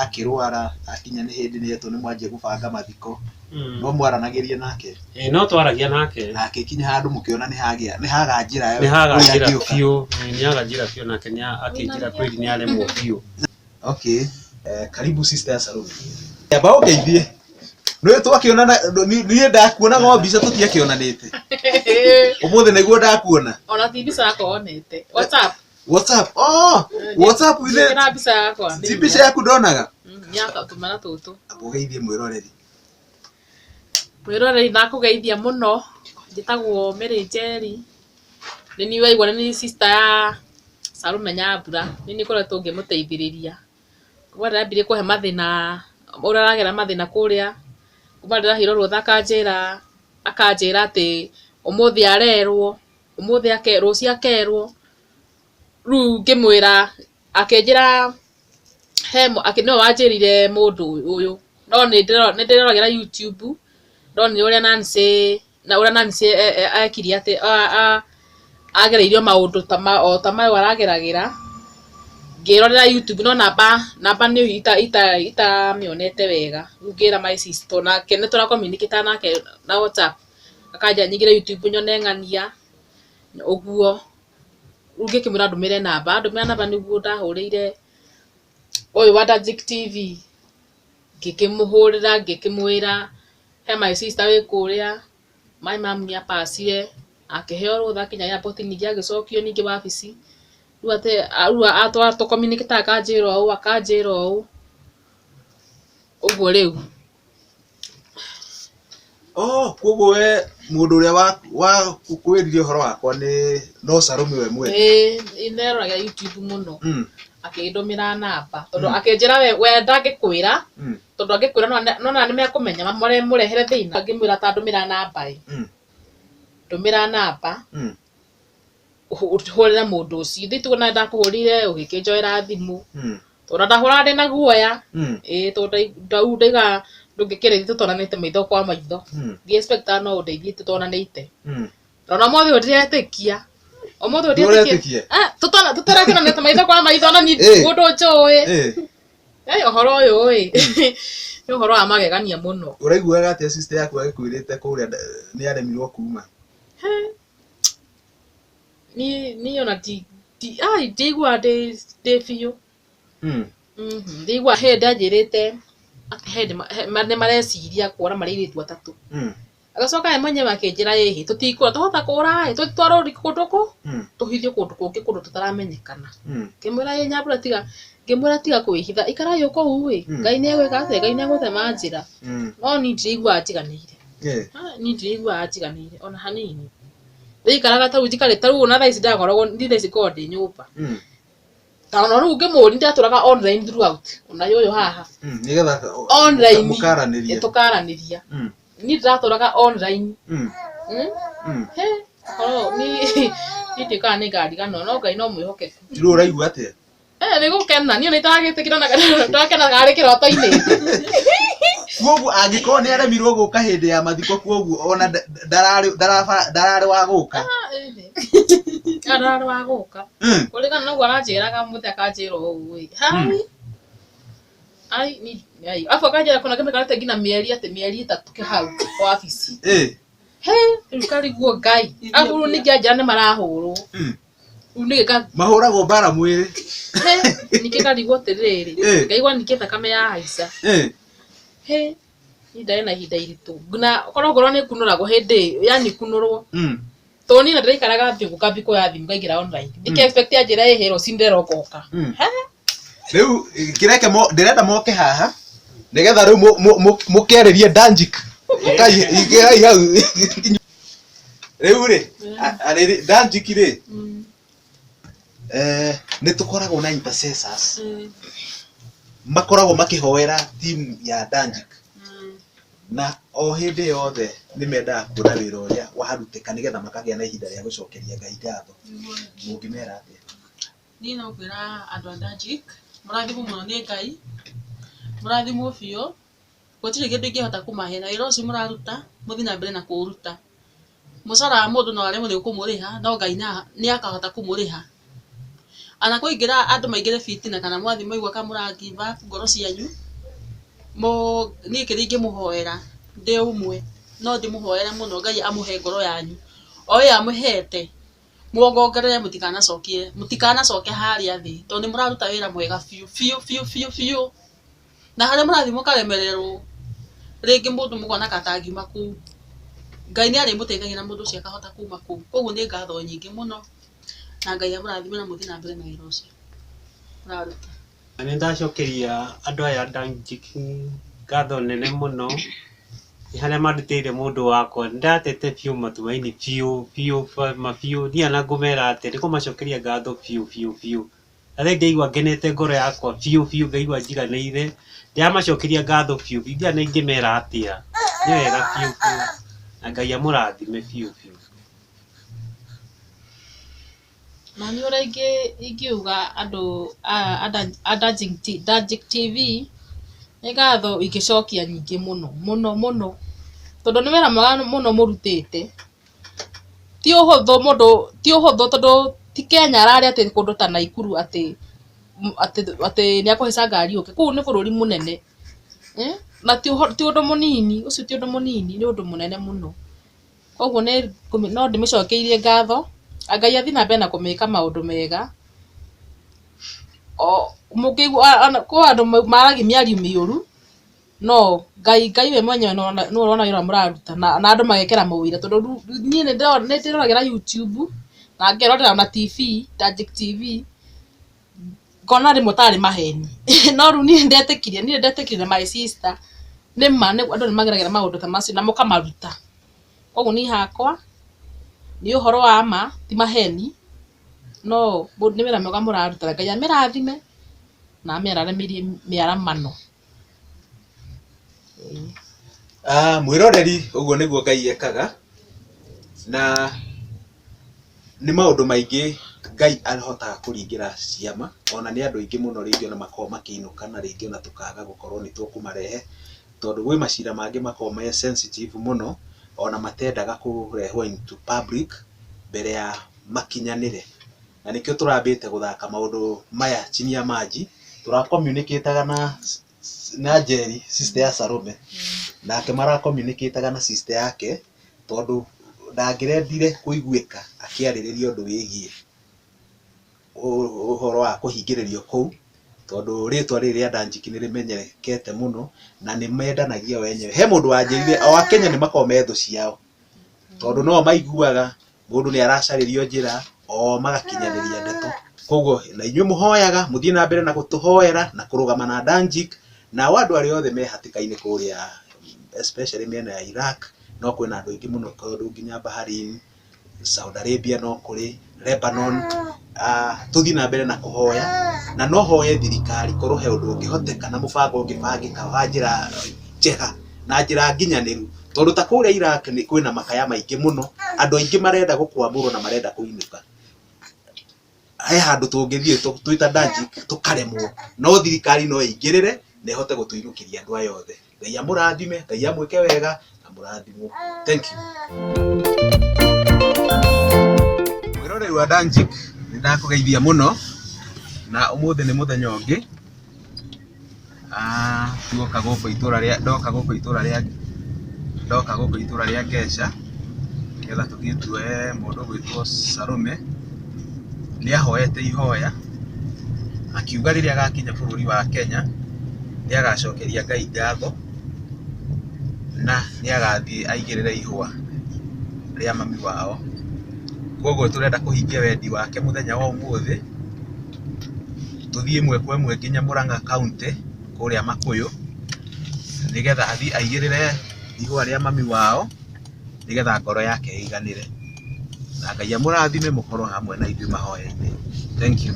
S3: akĩrwara akinya nĩ hĩndĩ nĩ etwo nĩ mwanjia gũbanga mathiko. No mwaranagĩria nake?
S5: Ĩĩ, no twaragia nake.
S3: Na akĩkinya handũ mũkĩona nĩ hagĩa, nĩ haga njĩra
S5: Nĩ haga
S3: ũrĩa
S5: njĩra
S3: angĩũka.
S5: biũ. Nĩ haga njĩra biũ nake nĩ akĩnjĩra kweli nĩ aremwo biũ.
S3: Okay. Karibu sister ya Salome. Amba ũngeithie. Nĩ twakĩonana, niĩ ndakuonaga o mbica tũtiakĩonanĩte. Ũmũthĩ nĩguo ndakuona.
S4: Ona ti mbica yakwa wonete. WhatsApp.
S3: WhatsApp. Oh, WhatsApp ile.
S4: Njĩkĩra mbica yakwa.
S3: Ti mbica yaku ndonaga.
S4: Nyaka tũmwana tũtũ.
S3: Amba ũgeithie mwĩroreri.
S4: Mwĩroreri ndakũgeithia mũno. Njĩtagwo Mary Njeri. Nĩ niĩ waigua nĩ niĩ sister ya Salome Nyambura. Nĩ niĩ ngoretwo ngĩmũteithĩrĩria. Kuma ndĩrambirie kũhe mathĩna, ũrĩa aragera mathĩna kũrĩa. Kuma ndĩraheirwo rũtha akanjĩra atĩ ũmũthĩ arerwo, ũmũthĩ rũciũ akerwo. Rĩu ngĩmwĩra, akĩnjĩra he nĩwe wanjĩrire mũndũ ũyũ. No nĩ ndĩroragĩra YouTube, ndonire ũrĩa Nancy, na ũrĩa Nancy ekire atĩ agereirio maũndũ o ta mayo arageragĩra. Ngĩrorera YouTube no namba nĩ itamĩonete wega. Rĩu ngĩra my sister nake nĩ tũra communicate nake na WhatsApp. Akanjĩra nyingĩre YouTube nyone ng'ania ũguo. Rĩu ngĩkĩmwĩra ndũmĩre namba, ndũmĩra namba nĩguo ndahũrĩire ũyũ wa Danjik TV. Ngĩkĩmũhũrĩra ngĩkĩmwĩra he my sister wĩ kũrĩa, my mom nĩ apacire, akĩheo rũtha akinya airport ningĩ agĩcokio ningĩ wabici. Rĩu atĩ rĩu tũ communicate akanjĩra ũũ akanjĩra ũũ. Ũguo rĩu.
S3: Oh, koguo we mũndũ ũrĩa wa kwĩrire ũhoro wakwa nĩ no Salome we mwene.
S4: Ĩĩ, nĩeroragĩra YouTube mũno. Akĩndũmĩra namba tondũ akĩnjĩra we ndangĩkwĩra tondũ angĩkwĩra nona nĩ mekũmenya mamũrehere thĩna. Ngĩmwĩra ta ndũmĩra namba ĩ. Ndũmĩra namba. Hũrĩre mũndũ ũcio. Ithuĩ tuona ndakũhũrĩire ũgĩkĩnjoera thimũ. Tondũ ndahũraga ndĩna guoya. Ĩĩ tondũ ndauga ndũngĩkĩrĩria tũtonanĩte maitho kwa maitho. Ndi expect no ũndeithie tũtonanĩte. Ona ũmũthĩ ũyũ ndiretĩkia. Ũmũthĩ ũyũ
S3: Ndũretĩkia?
S4: Tũtarakĩonanĩte maitho kwa maitho na niĩ mũndũ njũĩ. Ũhoro ũyũ ĩ. Nĩ ũhoro wa magegania mũno.
S3: Ũraiguaga atĩa sister yaku agĩkwĩrĩte kũrĩa nĩ aremirwo kuma?
S4: Niĩ ona ndiiguaga ndĩ biũ. Ndiiguaga hĩndĩ anjĩrĩte atĩ he nĩ mareciria kuona marĩ airĩtu atatũ. Agacoka we mwenyewe akĩnjĩra ĩhĩ tũtikũra twahota kũra ĩ tũtwarwo kũndũ kũ tũhithio kũndũ kũngĩ kũndũ tũtaramenyekana. Ngĩmwĩra ĩ Nyambura tiga, ngĩmwĩra tiga kwĩhitha ikarai o kũu ĩ Ngai nĩ egwĩka atĩa, Ngai nĩ egũtema njĩra. No niĩ ndiraiguaga njiganĩire. Niĩ ndiraiguaga njiganĩire ona hanini.
S6: Ndĩikaraga ta rĩu njikarĩte ta rĩu ona thaa ici ndakoragwo ndi thaa ici ngoragwo ndĩ nyũmba. Ta ona rĩu ngĩmũria ndatũraga online throughout ona ũyũ haha.
S1: Nĩgetha
S6: Online.
S1: mũkaranĩria.
S6: Tũkaranĩria. Niĩ ndĩratũraga online. He, korwo ni niĩ ndiũĩ kana nĩ ngariganĩrwo no Ngai no mwĩhokeku.
S1: Rĩu ũraigua atĩa?
S6: Eh, nĩ gũkena niĩ ona itaragĩtĩkĩra na ndakena karĩ kĩroto-inĩ.
S1: Koguo angĩkorwo nĩ aremirwo gũka hĩndĩ ya mathiko koguo ona ndararĩ wa gũka.
S6: Ndararĩ wa gũka. Kũringana na ũguo aranjĩraga mũthĩ akanjĩra ũguo ĩ. Hai. Ai ni ai. Afu akanjĩra kuna kĩmĩkarĩte nginya mĩeri atĩ mĩeri 3 hau wabici. He, rĩu kariguo Ngai. Afu rĩu ningĩ anjĩra nĩ marahũrwo. Rĩu ningĩ ka
S1: Mahũragwo mbara mwĩrĩ.
S6: He, ningĩ kariguo atĩrĩrĩ. Ngaigua ningĩ thakame yahaica. He, niĩ ndarĩ na ihinda iritũ. Na korwo ngorwo nĩ kunũragwo hĩndĩ ĩyo, yani kunũrwo. Tondũ niĩ ndĩraikaraga thĩ ũguo ngambia kuoya thimũ ngaingĩra online. Ndikĩ expect anjĩre ĩhĩ rũciũ ndĩroka ũka.
S1: Rĩu kĩreke ndĩrenda moke haha nĩgetha rĩu mũkĩarĩrie Danjik. Ũkai ingĩrai hau. Rĩu rĩ, Danjik rĩ, nĩ tũkoragwo na intercessors makoragwo makĩhoera team ya Danjik. Na o hĩndĩ yothe nĩ mendaga kuona wĩra ũrĩa warutĩka nĩgetha makagĩa na ihinda rĩa gũcokeria Ngai ngatho. Mũngĩmera atĩa?
S7: Niĩ no ngwĩra andũ a Danjik mũrathimwo mũno nĩ Ngai, mũrathimwo biũ, gũtirĩ kĩndũ ingĩhota kũmahe na wĩra ũcio mũraruta mũthiĩ na mbere na kũũruta. Mũcara wa mũndũ no aremwo nĩ kũmũrĩha no Ngai nĩ akahota kũmũrĩha. Ana kũingĩra andũ maingĩre fitina kana mwathiĩ mwaigua ka mũra give up ngoro cianyu, niĩ kĩrĩa ingĩmũhoera ndĩ ũmwe no ndĩmũhoere mũno Ngai amũhe ngoro yanyu o ĩyo amũhete muongongerere mũtikanacokie mũtikanacoke harĩa thĩ tondũ nĩ mũraruta wĩra mwega biũ biũ biũ biũ biũ na harĩa mũrathiĩ mũkaremererwo rĩngĩ mũndũ mũkona ka atangiuma kũu Ngai nĩ arĩmũteithagia na mũndũ ũcio akahota kuma kũu koguo nĩ ngatho nyingĩ mũno na Ngai amũrathime na mũthiĩ na mbere na wĩra ũcio mũraruta.
S5: Nĩ ndacokeria andũ aya Danjik ngatho nene mũno nĩ harĩa mandutĩire mũndũ wakwa. Nĩ ndatete biũ matumaini biũ biũ ma biũ ndiũĩ ona ngũmera atĩa, nĩ kũmacokeria ngatho biũ biũ biũ. Na rĩu ngaigua ngenete ngoro yakwa biũ biũ ngaigua njiganĩire. Ndĩramacokeria ngatho biũ biũ ndiũĩ ona ingĩmera atĩa. Nĩ wega biũ biũ na Ngai amũrathime biũ biũ.
S6: Na niĩ ũrĩa ingiuga andũ a Danjik TV nĩ ngatho ingĩcokia nyingĩ mũno mũno mũno tondũ nĩ wĩra mwega mũno mũrutĩte. Ti ũhũthũ mũndũ ti ũhũthũ tondũ ti Kenya ararĩ atĩ kũndũ ta Naikuru atĩ atĩ atĩ nĩ akũhaica ngari ũke. Kũu nĩ bũrũri mũnene. Na ti ũndũ mũnini, ũcio ti ũndũ mũnini, nĩ ũndũ mũnene mũno. Koguo no ndĩmĩcokeirie ngatho, Ngai athiĩ na mbere na kũmĩka maũndũ mega. O mũngĩigua kwĩ andũ maragia mĩario mĩũru, no Ngai Ngai we mwenyewe nĩwe ũrona wĩra ũrĩa mũraruta na andũ magekĩra maũira tondũ niĩ nĩ ndĩroragĩra YouTube na ngerorera ona TV, Danjik TV, ngona rĩmwe tarĩ maheni. No rĩu niĩ nĩndetĩkirie, niĩ nĩndetĩkirie na my sister nĩ ma andũ nĩ mageragĩra maũndũ ta macio na mũkamaruta. Koguo niĩ hakwa nĩ ũhoro wa ma ti maheni no nĩ wĩra mwega mũraruta na Ngai amĩrathime na amĩararamĩrie mĩaramano.
S1: Mwĩroreri ũguo nĩguo Ngai ekaga na nĩ maũndũ maingĩ Ngai ahotaga kũringĩra ciama ona nĩ andũ aingĩ mũno rĩngĩ ona makoragwo makĩinũka na rĩngĩ ona tũkaga gũkorwo nĩ tũkũmarehe tondũ gwĩ macira mangĩ makoragwo me sensitive mũno ona matendaga kũrehwo into public mbere ya makinyanĩre. Na nĩkĩo tũrambĩte gũthaka maũndũ maya chini ya maji tũra communicate na Njeri sister ya Salome nake mara communicate na sister yake tondũ ndangĩrendire kũiguĩka akĩarĩrĩria ũndũ wĩgiĩ ũhoro wa kũhingĩrĩrio kũu tondũ rĩtwa rĩrĩ rĩa Danjik nĩ rĩmenyerekete mũno na nĩ mendanagia o enyewe. He mũndũ wanjĩrire o Akenya nĩ makoragwo me thũ ciao tondũ no maiguaga mũndũ nĩ aracarĩrio njĩra o magakinyanĩria ndeto. Koguo na inyuĩ mũhoyaga mũthiĩ na mbere na gũtũhoera na kũrũgama na Danjik nao andũ arĩa othe me hatĩka-inĩ kũrĩa especially mĩena ya Iraq no kwĩna andũ aingĩ mũno tondũ nginya Bahrain Saudi Arabia no kũrĩ, Lebanon, tũthiĩ na mbere na kũhoya na no hoye thirikari korwo he ũndũ ũngĩhoteka na mũbango ũngĩbangĩka wa njĩra njega na njĩra nginyanĩru tondũ ta kũrĩa Iraq nĩ kwĩna makaya maingĩ mũno andũ aingĩ marenda gũkwamũrwo na marenda kũinũka. He handũ tũngĩthiĩ twĩ ta Danjik tũkaremwo no thirikari no ĩingĩrĩre na ĩhote gũtũinũkĩria andũ aya othe. Ngai amũrathime, Ngai amwĩke wega na mũrathimwo. Thank you. Mwĩroreri wa Danjik nĩ ndakũgeithia mũno na ũmũthĩ nĩ mũthenya ũngĩ. Tuoka gũkũ itũra rĩa ndoka gũkũ itũra rĩa ndoka gũkũ itũra rĩa Ngeca nĩgetha tũthiĩ tuoe mũndũ ũgwĩtwo Salome. Nĩ ahoete ihoya akiuga rĩrĩa agakinya bũrũri wa Kenya nĩ agacokeria Ngai ngatho na nĩ agathiĩ aigĩrĩre ihũa rĩa mami wao. Koguo tũrenda kũhingia wendi wake mũthenya wa ũmũthĩ, tũthiĩ ĩmwe kwa ĩmwe nginya Murang'a County kũrĩa Makuyu nĩgetha athiĩ aigĩrĩre ihũa rĩa mami wao nĩgetha ngoro yake ĩiganĩre. Na Ngai amũrathime mũkorwo hamwe na ithuĩ mahoya-inĩ. Thank you.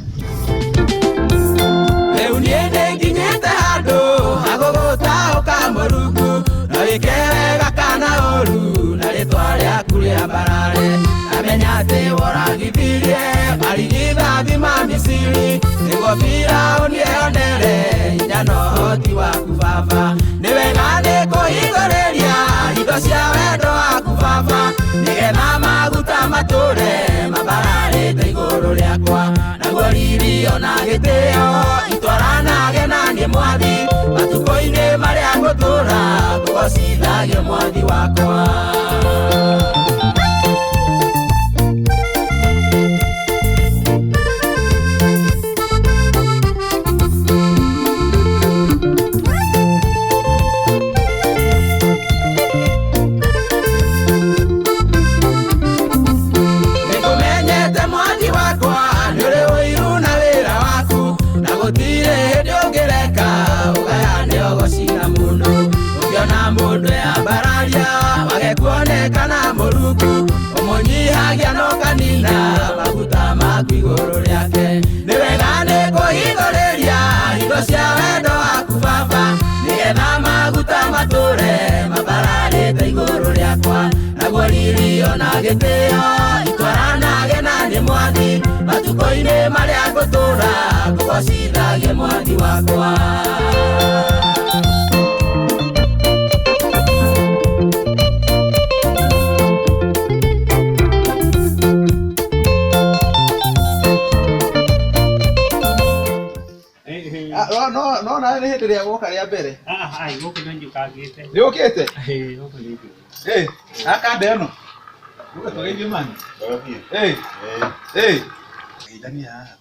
S2: Rĩu niĩ nĩnginyĩte handũ hagũgũtaũka Mũrungu, na wĩke wega kana ũũru, na rĩtwa rĩaku rĩambarare. Ndamenya atĩ woragithirie marigithathi ma Misiri, nĩguo Firaũni eyonere hinya na ũhoti waku Baba. Nĩ wega nĩkũhingũrĩria hitho cia wendo waku Baba, nĩgetha maguta matũre mambararĩte igũrũ rĩakwa. Naguo riri ona gĩtĩo itwaranage na niĩ Mwathi, matukũ-inĩ marĩa ngũtũũra ngũgocithagie Mwathi wakwa. Nĩngũmenyete Mwathi wakwa nĩ ũrĩ ũiru na wĩra waku, na gũtirĩ hĩndĩ ũngĩreka ũgayane ũgoci na mũndũ. Ũngĩona mũndũ eyambararia wage kuonekana Mũrungu, ũmũnyihagia na ũkanina maguta maku igũrũ rĩake. Nĩ wega nĩkũhingũrĩria hitho cia wendo waku Baba, nĩgetha maguta matũre mambararĩte igũrũ rĩakwa. Naguo riri ona gĩtĩo itwaranage na niĩ Mwathi, matukũ-inĩ marĩa ngũtũũra ngũgocithagie Mwathi wakwa.
S3: No nawe nĩ hĩndĩ ĩrĩa woka rĩa mbere.
S5: Ai gũkũ nĩ njũkangĩte.
S3: Nĩ ũkĩte?
S5: Gũkũ nĩ njũkĩte.
S3: Gaka ĩno. Ũke tũgeithie mani. Geithania haha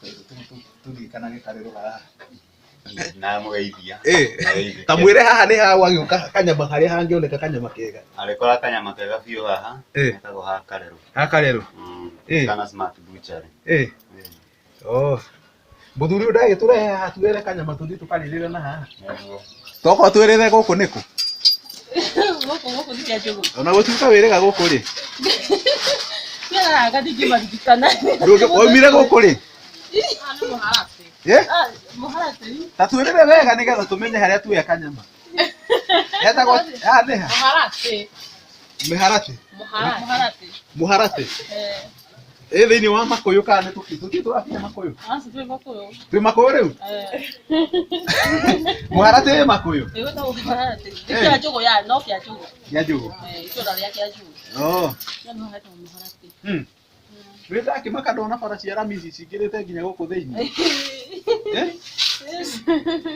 S3: tũririkanage karĩrũ haha.
S8: Namũgeithia.
S3: Ta mwĩre haha nĩ ha wagĩũka kanyama harĩa hangĩoneka kanyama kega.
S8: Arĩkora kanyama kega biũ haha. Getagwo ha Karerũ.
S3: Ha Karerũ.
S8: Kana Smart Butchery.
S3: Oh. Mũthuri ũyũ ndagĩtũrehe haha tuere kanyama tũthiĩ tũkarĩrĩre na haha.
S8: Nĩguo.
S3: Tokorwo twĩrĩre gũkũ nĩkũ?
S7: Gũkũ gũkũ nĩ kĩa njũgũ.
S3: Ona gũtuĩka wĩrĩga gũkũ rĩ.
S7: Kĩaraga ndingĩmaririkana.
S3: Waumire gũkũ rĩ?
S6: Nĩ mũharatĩ. Mũharatĩ.
S3: Ta twĩrĩre wega nĩgetha tũmenye harĩa tuoya kanyama. Hetagwo haha nĩ ha?
S6: Mũharatĩ.
S3: Mĩharatĩ.
S6: Mũharatĩ.
S3: Mũharatĩ. Ĩ thĩinĩ wa Makũyũ kana nĩ tũthiĩ tũrakinya Makũyũ?
S7: Aca twĩ Makũyũ.
S3: Twĩ Makũyũ rĩu? Mũharatĩ ĩ Makũyũ?
S7: Ĩgwĩtagwo mũharatĩ. Nĩ kĩa njũgũ ya no kĩa njũgũ.
S3: Kĩa njũgũ.
S7: Itũra rĩa kĩa njũgũ.
S3: Oh.
S7: No nĩho hetagwo mũharatĩ.
S3: Nĩ ndakĩmaka ndona bara cia rami ici cingĩrĩte nginya gũkũ thĩinĩ.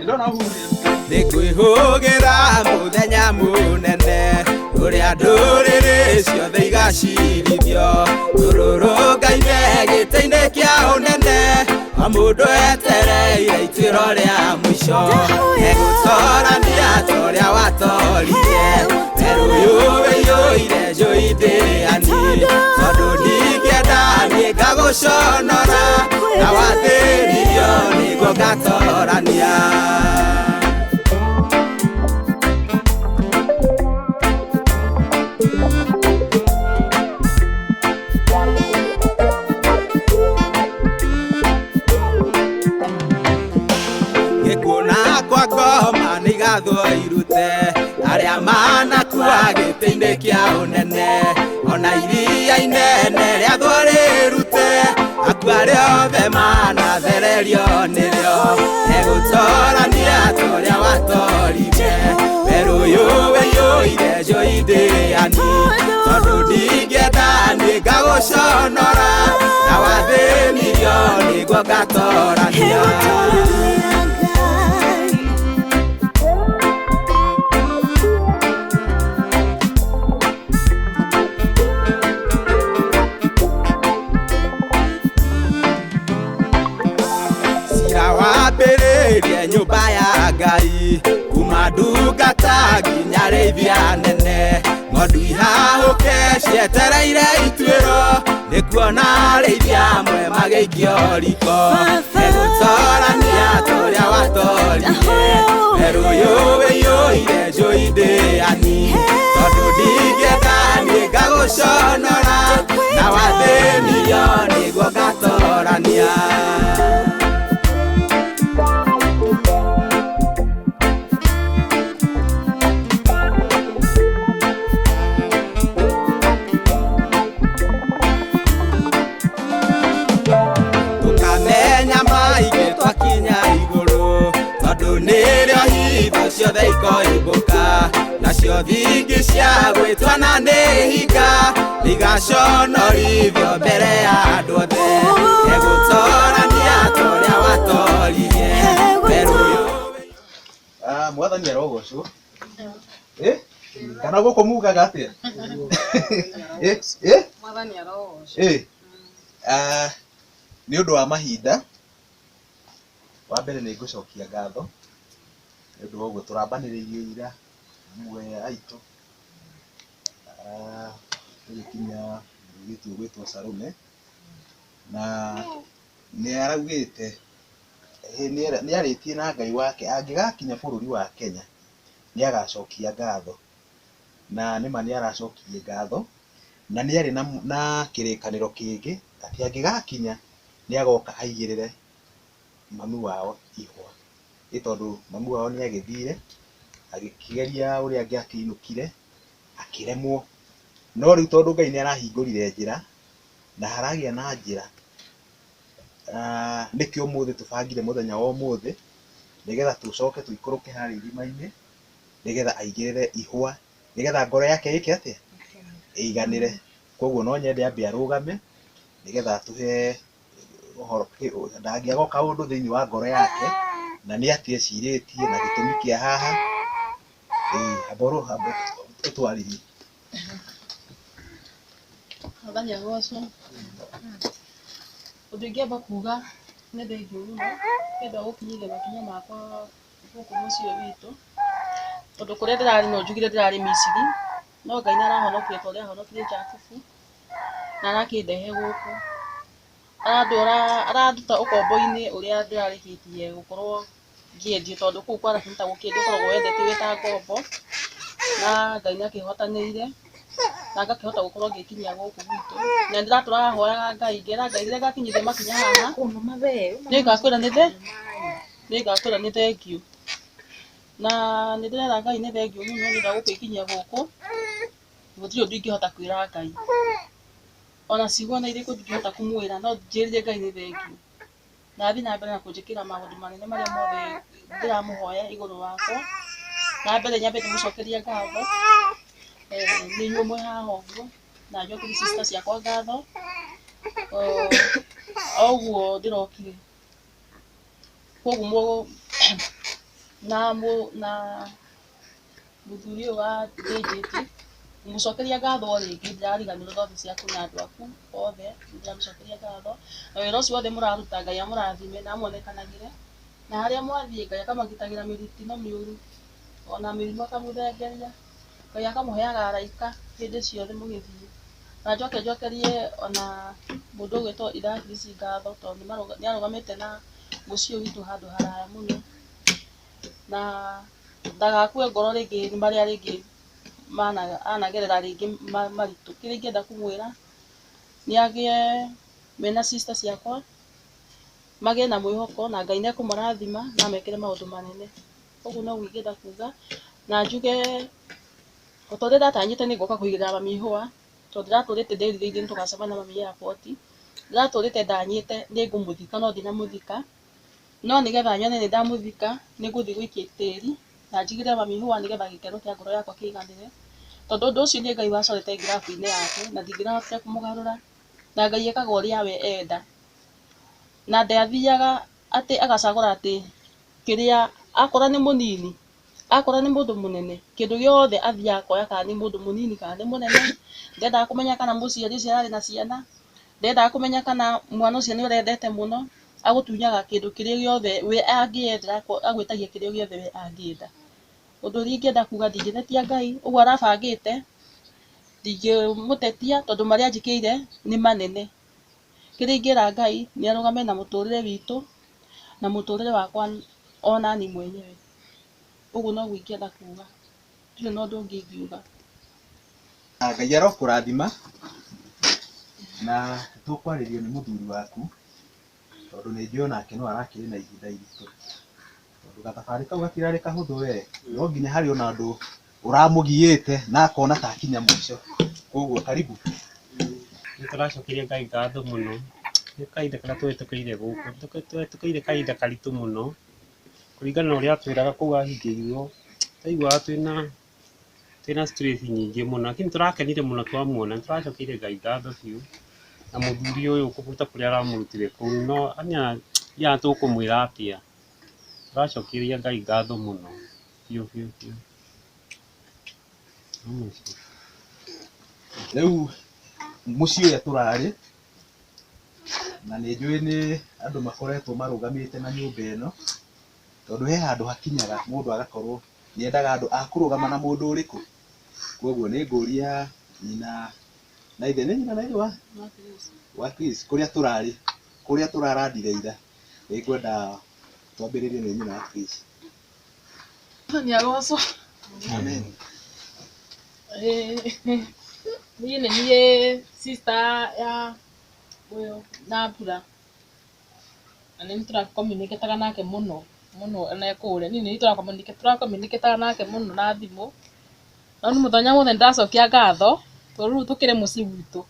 S3: Ndona ũguo.
S2: Nĩngwĩhũgĩra mũthenya mũnene ũrĩa ndũrĩrĩ ciothe igacirithio, tũrũrũngaine gĩtĩ-inĩ kĩa ũnene, o mũndũ etereire ituĩro rĩa mũico. Egũtorania ta ũrĩa watoririe, werũ ũyũ wĩiyũire njũi ndĩani, tondũ ndingĩenda niĩ ngagũconora, na wathĩnirio nĩguo ngatorania. rĩathwo irute arĩa manakua gĩtĩ-inĩ kĩa ũnene ona iria inene rĩathwo rĩrute akua arĩa othe manathererio nĩrĩo egũtorania torĩa watoririe werũ ũyũ wĩiyũire njũi ndĩani tondũ ndingĩenda nĩngagũconora na wathĩnirio nĩguo ngatorania. Wambĩrĩrie nyũmba ya Ngai kuma ndungata nginya arĩithia nene ng'ondu ihahũke cietereire ituĩro nĩkuona arĩithia amwe magĩikio riko egũtorania torĩa watoririe werũ ũyũ wĩiyũire njũi ndĩani tondũ ndingĩenda nĩngagũconora na wathĩnirio nĩguo ngatorania. Nĩrĩo hitho ciothe ikoimbũka nacio thingi cia gwĩtwana nĩ hinga igaconorithio mbere ya andũ othe egũtorania torĩa watoririe werũ ũyũ.
S3: Mwathani arogocwo. Kana gũkũ mugaga atĩa?
S6: Mwathani arogocwo.
S3: Nĩ ũndũ wa mahinda wa mbere nĩ ngũcokia ngatho nĩ ũndũ wa ũguo tũrambanĩrĩirie ira amwe aitũ tũgĩkinya mũirĩtu ũgwĩtwo Salome na nĩ araugĩte nĩ arĩtie na Ngai wake angĩgakinya bũrũri wa Kenya nĩ agacokia ngatho na nĩma nĩ aracokirie ngatho na nĩ arĩ na kĩrĩkanĩro kĩngĩ atĩ angĩgakinya nĩ agoka aigĩrĩre mami wao ihũa ĩ tondũ mami wao nĩ agĩthire agĩkĩgeria ũrĩa angĩakĩinũkire akĩremwo no rĩu tondũ Ngai nĩ arahingũrire njĩra na haragĩa na njĩra nĩkĩo ũmũthĩ tũbangire mũthenya wa ũmũthĩ nĩgetha tũcoke tũikũrũke harĩa irima-inĩ nĩgetha aigĩrĩre ihũa nĩgetha ngoro yake ĩke atĩa ĩiganĩre. Koguo no nyende ambe arũgame nĩgetha atũhe ũhoro ndangĩaga kaũndũ thĩinĩ wa ngoro yake na nĩ atĩ ecirĩtie na gĩtũmi kĩa haha. Amba ũtwarĩrie.
S7: Mwathani agocwo. Ũndũ ingĩamba kuga nĩ thengiũ mũno nĩ ũndũ wa gũkinyithia makinya makwa gũkũ mũciĩ ũyũ witũ tondũ kũrĩa ndĩrarĩ no njugire ndĩrarĩ Misiri no Ngai nĩ arahonokirie ta ũrĩa ahonokirie Jakubu na arakĩndehe gũkũ aranduta ũkombo-inĩ ũrĩa ndĩrarĩkĩtie gũkorwo ngĩendio tondũ kũu kwa Arabu nĩ ta gũkĩendio ũkoragwo wendetio wĩ ta ngombo na Ngai nĩ akĩhotanĩire na ngakĩhota gũkorwo ngĩkinyia gũkũ gwitũ na nĩndĩratũraga hoyaga Ngai ngera Ngai rĩrĩa ngakinyithia makinya haha nĩngakwĩra nĩ thengiũ na nĩndĩrera Ngai nĩ thengiũ mũno nĩ ũndũ wa gũkĩnginyia gũkũ gũtirĩ ũndũ ingĩhota kwĩra Ngai ona ciugo na irĩkũ ndingĩhota kũmwĩra no njĩrire Ngai nĩ thengiũ na athiĩ na mbere na kũnjĩkĩra maũndũ manene marĩa mothe ndĩramũhoya igũrũ wakwa na mbere nyambe ndĩmũcokerie ngatho nĩ inyuĩ mwĩ haha ũguo na njokerie sister ciakwa ngatho o ũguo ndĩrokire koguo na mũthuri ũyũ wa ndĩnjĩti ngũmũcokeria ngatho o rĩngĩ ndĩrariganĩrwo thoughts ciaku na andũ aku othe ndĩramũcokeria ngatho na wĩra ũcio wothe mũraruta Ngai amũrathime na amuonekanagĩre na harĩa mwathiĩ Ngai akamagitagĩra mĩtino mĩũru ona mĩrimũ akamũthengeria Ngai akamũheaga araika hĩndĩ ciothe mũgĩthiĩ na njoke njokerie ona mũndũ ũgwĩtwo Irathisi ngatho tondũ nĩarũgamĩte na mũciĩ ũyũ witũ handũ haraya mũno na ndagakue ngoro rĩngĩ nĩ marĩa rĩngĩ anagerera rĩngĩ maritũ. Kĩrĩa ingĩenda kũmwĩra nĩ agĩe mena sister ciakwa magĩe na mwĩhoko na Ngai nĩ ekũmarathima na amekĩre maũndũ manene. Ũguo noguo ingĩenda kuga, na njuge o ta ũrĩa ndatanyĩte nĩ ngũka kũigĩrĩra mami ihũa, tondũ ndĩratũrĩte ndĩrirĩirie nĩ tũgacemania na mami airport, ndĩratũrĩte ndanyĩte nĩ ngũmũthika no ndinamũthika, no nĩgetha nyone nĩ ndamũthika nĩ ngũthiĩ gũikia tĩri na njigĩrĩre mami ihũa nĩgetha gĩkeno kĩa ngoro yakwa kĩiganĩre, tondũ ũndũ ũcio nĩ Ngai wacorete ngirabu-inĩ yake na ndingĩrahotire kũmũgarũra, na Ngai ekaga ũrĩa we enda, na ndathiaga atĩ agacagũra atĩ kĩrĩa akorwo nĩ mũnini, akorwo nĩ mũndũ mũnene, kĩndũ gĩothe athiaga akoya kana nĩ mũndũ mũnini kana nĩ mũnene, ndendaga kũmenya kana mũciari ũcio ararĩ na ciana, ndendaga kũmenya kana mwana ũcio nĩ ũrendete mũno, agũtunyaga kĩndũ kĩrĩa gĩothe we angĩenda, agwĩtagia kĩrĩa gĩothe we angĩenda. Ũndũ ũrĩa ingĩenda kuga ndingĩtetia Ngai, ũguo arabangĩte, ndingĩmũtetia tondũ marĩa anjĩkĩire nĩ manene. Kĩrĩa ingĩra Ngai nĩ arũgame na mũtũrĩre witũ na mũtũrĩre wakwa onani mwenyewe. Ũguo noguo ingĩenda kuga, ndirĩ na ũndũ ũngĩ ingiuga.
S3: Ngai arokũrathima na tũkwarĩrio nĩ mũthuri waku tondũ nĩ njũĩ onake no arakĩrĩ na ihinda iritũ, tondũ gathabarĩ kau gatirarĩ kahũthũ we, no nginya harĩ ona ũndũ ũramũgiĩte na akona ta akinya mũico, koguo karibu.
S5: Nĩ tũracokeria Ngai ngatho mũno nĩ kahinda karĩa tũhĩtũkĩire gũkũ, tũhĩtũkĩire kahinda karitũ mũno kũringana na ũrĩa atwĩraga kũu ahingĩirwo, twaiguaga twĩna stress nyingĩ mũno, lakini tũrakenire mũno twamuona, nĩ tũracokeirie Ngai ngatho biũ na mũthuri ũyũ kũruta kũrĩa aramũrutire kũu, no ndiũĩ tũkũmwĩra atĩa, tũracokeria Ngai ngatho mũno biũ biũ biũ.
S3: Rĩu mũciĩ ũrĩa tũrarĩ na nĩ njũĩ nĩ andũ makoretwo marũgamĩte na nyũmba ĩno, tondũ he handũ hakinyaga mũndũ agakorwo nĩ endaga andũ a kũrũgama na mũndũ ũrĩkũ, koguo nĩ ngũria nyina na ithe, nĩ nyina na ithe wa Chris, kũrĩa tũrarĩ, kũrĩa tũrarandire ira, nĩ ngwenda twambĩrĩrie nĩ nyina wa Chris.
S6: Nĩ agocwo.
S3: Amen.
S6: Niĩ nĩ niĩ sister ya ũyũ Nyambura, na nĩ tũracommunicataga nake mũno mũno ona e kũrĩa, niĩ nĩ niĩ tũracommunicataga nake mũno na thimũ, no nĩ mũthenya wothe nĩ ndacokia ngatho, tondũ rĩu tũkĩrĩ mũciĩ gwitũ,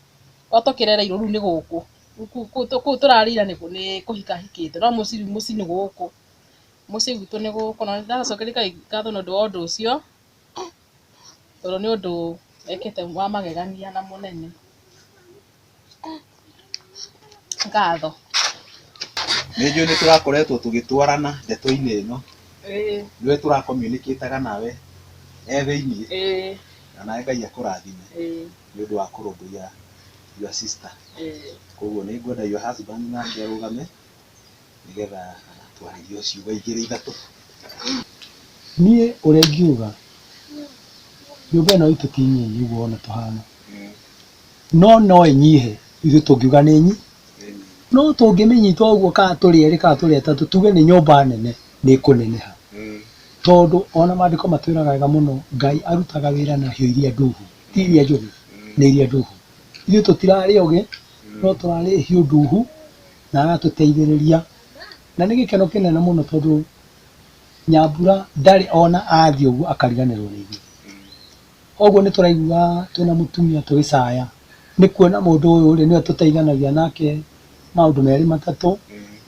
S6: o tũkĩrereirwo rĩu nĩ gũkũ, kũu tũrarĩire nĩ kũhika hikĩte, no mũciĩ rĩu mũciĩ nĩ gũkũ, mũciĩ gwitũ nĩ gũkũ, na nĩ ndacokeria Ngai ngatho nĩ ũndũ wa ũndũ ũcio, tondũ nĩ ũndũ ekĩte wa magegania na mũnene. Ngatho.
S3: Nĩ njũĩ nĩ tũrakoretwo tũgĩtwarana ndeto-inĩ ĩno, nĩwe tũracommunicataga nawe e thĩiniĩ, na nawe Ngai akũrathime nĩ ũndũ wa kũrũmbũiya your sister. Koguo nĩ ngwenda your husband nake arũgame nĩgetha twarĩrie ciugo igĩrĩ ithatũ.
S9: Niĩ ũrĩa ingiuga nyũmba ĩno itũ ti nyinyi ũguo ona tũhana, no no ĩnyihe ithuĩ tũngiuga nĩ nyi, no tũngĩmĩnyita ũguo kana tũrĩ erĩ kana tũrĩ atatũ tuge nĩ nyũmba nene nĩ ĩkũneneha, tondũ ona maandĩko matwĩraga wega mũno Ngai arutaga wĩra na hiũ iria nduhu, ti iria njũgĩ, nĩ iria nduhu. Ithuĩ tũtirarĩ ogĩ no tũrarĩ hiũ nduhu na agatũteithĩrĩria, na nĩ gĩkeno kĩnene mũno tondũ Nyambura ndarĩ ona athiĩ ũguo akariganĩrwo nĩ ithuĩ. Ũguo nĩ tũraigua twĩna mũtumia tũgĩcaya nĩ kuona mũndũ ũyũ rĩ nĩwe tũteithanagia nake maũndũ merĩ matatũ,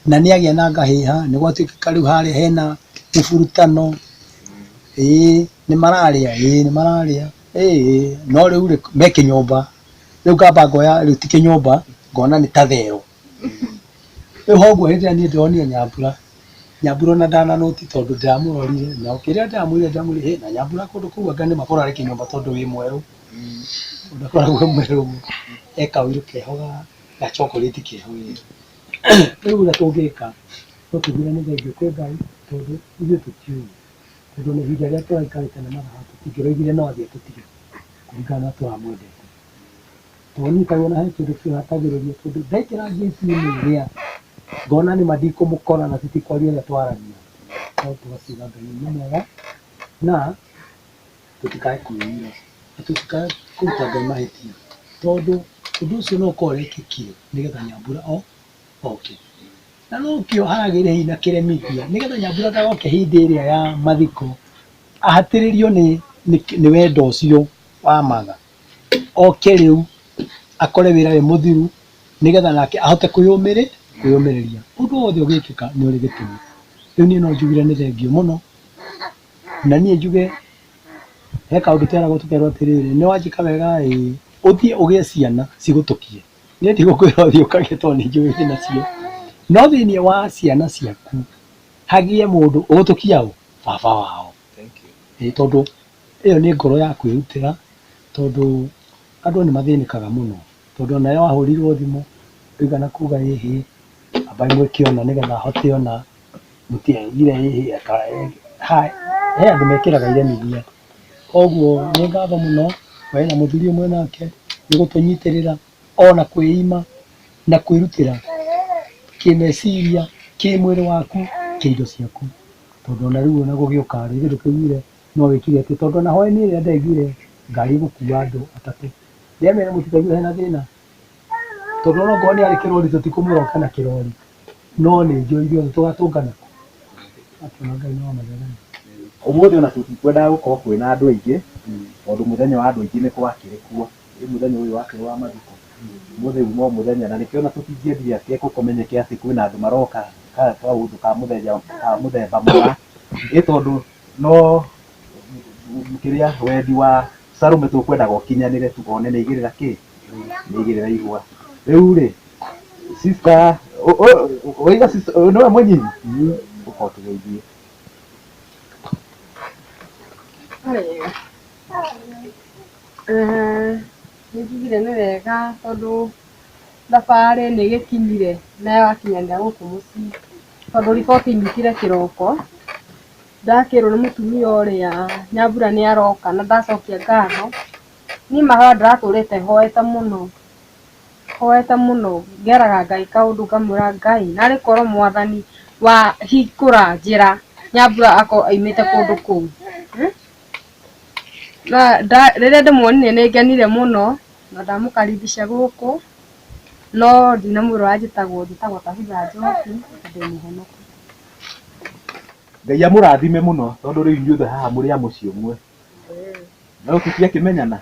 S9: na nĩ agĩa na ngahĩha nĩ gwatuĩka rĩu harĩa hena mũburutano, ĩĩ nĩ mararĩa, ĩĩ nĩ mararĩa, ĩĩ no rĩu rĩ me kĩnyũmba, rĩu ngamba ngoya rĩu ti kĩnyũmba ngona nĩ ta thero. Rĩu hoguo hĩndĩ ĩrĩa niĩ ndĩronire Nyambura, Nyambura ona ndananũti tondũ ndĩramũrorire na kĩrĩa ndĩramwĩrire ndĩramwĩrire hĩ na Nyambura kũndũ kũu anga nĩ makũrarĩ kĩnyũmba tondũ wĩ mwerũ, ũndũ akoragwo mwerũ ũguo, he kaũirũ keho ga chocolate keho ĩĩ. Rĩu ũrĩa tũngĩka no tũthiĩ nĩ thengiũ kwĩ Ngai tondũ ithuĩ tũtiũĩ, tondũ ona ihinda rĩrĩa tũraikarĩte na mathaa tũtingĩroigire no athiĩ atũtige kũringana na tũramwendete. Tondũ niĩ ta wona he kĩndũ kĩhatagĩrĩria tondũ ndaingĩra ngĩti-inĩ ĩrĩa ngona nĩ ma ndikũmũkora na tũtikwaria ũrĩa twaragia, no tũgakiuga Ngai nĩ mwega na tũtikae kwĩira, na tũtikae kũruta Ngai mahĩtia, tondũ ũndũ ũcio no ũkorwo ũrekĩkire nĩgetha Nyambura oke. Na nokĩo haragĩrĩ hihi na kĩremithia nĩgetha Nyambura ndagoke hĩndĩ ĩrĩa ya mathiko ahatĩrĩrio nĩ, nĩ, nĩ wendo ũcio wa matha oke rĩu akore wĩra wĩ mũthiru nĩgetha nake ahote kwĩyũmĩrĩ kwĩyũmĩrĩria ũndũ wothe ũgĩkĩka nĩ ũrĩ gĩtũmi. Rĩu niĩ no njugire nĩ thengio mũno na niĩ njuge he kaũndũ tweragwo tũkerwo atĩrĩrĩ nĩ wanjĩka wega ĩĩ ũthiĩ ũgĩe ciana cigũtũkie. Niĩ ndigũkwĩra ũthiĩ ũkagĩe tondũ nĩ njũĩ wĩ nacio. No thĩinĩ wa ciana ciaku hagĩe mũndũ ũgũtũkia ũ? Baba wao. Ĩĩ tondũ ĩyo nĩ ngoro ya kwĩrutĩra tondũ andũ nĩ mathĩnĩkaga mũno. Tondũ onawe wahũrirwo thimũ ndũigana kuga ĩhĩ, ambai mwĩke ũna nĩgetha hote ũna, mũtiaugire ĩhĩ, he andũ mekĩraga iremithia. Koguo nĩ ngatho mũno we na mũthuri ũmwe nake nĩ gũtũnyitĩrĩra ona kwĩima na kwĩrutĩra kĩmeciria, kĩmwĩrĩ waku, kĩindo ciaku. Tondũ ona rĩu ona gũgĩũka rĩ, githĩ ndũkĩiguire no wĩkire atĩ, tondũ ona hwainĩ ĩrĩa ndaiguire ngari ĩgũkua andũ atatũ, ndĩamera mũtikaigua hena thĩna, tondũ ona okorwo nĩ arĩ kĩrori tũtikũmwĩra oke na kĩrori, no nĩ njũĩ ithuothe tũgatũngana kũ? Akĩona Ngai nĩ wa magegania.
S3: Ũmũthĩ ona tũtikwendaga gũkorwo kwĩna andũ aingĩ, tondũ mũthenya wa andũ aingĩ nĩ gwakĩrĩ kuo. Ĩ mũthenya ũyũ wake wa mathiko, ũmũthĩ uma o mũthenya, na nĩkĩo ona tũtingĩendire atĩ kũmenyeke atĩ kwĩna andũ maroka kaũndũ ka mũthenya ka mũthemba mũna, ĩ tondũ no kĩrĩa wendi wa Salome tũkwendaga ũkinyanĩre tu one nĩ aigĩrĩra kĩ, nĩ aigĩrĩra ihũa. Rĩu rĩ, sister, waiga sister, nĩwe mũnyinyi? Ũka ũtũgeithie.
S10: Wega. Nĩ njugire nĩ wega tondũ thabarĩ nĩ ĩgĩkinyire na yakinyanĩra gũkũ mũciĩ. Tondũ riboti nyitire kĩroko, ndakĩrwo nĩ mũtumia ũrĩa Nyambura nĩ aroka na ndacokia ngatho. Niĩ mahoya ndĩratũrĩte hoete mũno, hoete mũno ngeraga Ngai kaũndũ ngamwĩra Ngai narĩ korwo mwathani wahingũra njĩra Nyambura akorwo aumĩte kũndũ kũu. Na rĩrĩa ndĩmuonire nĩ ngenire mũno na ndamũkaribisha gũkũ, no ndinamwĩra ũrĩa njĩtagwo, njĩtagwo Tabitha Njoki na ndĩ mũhonoku.
S3: Ngai amũrathime mũno tondũ rĩu inyuothe haha mũrĩ a mũciĩ ũmwe. No tũtiakĩmenyana?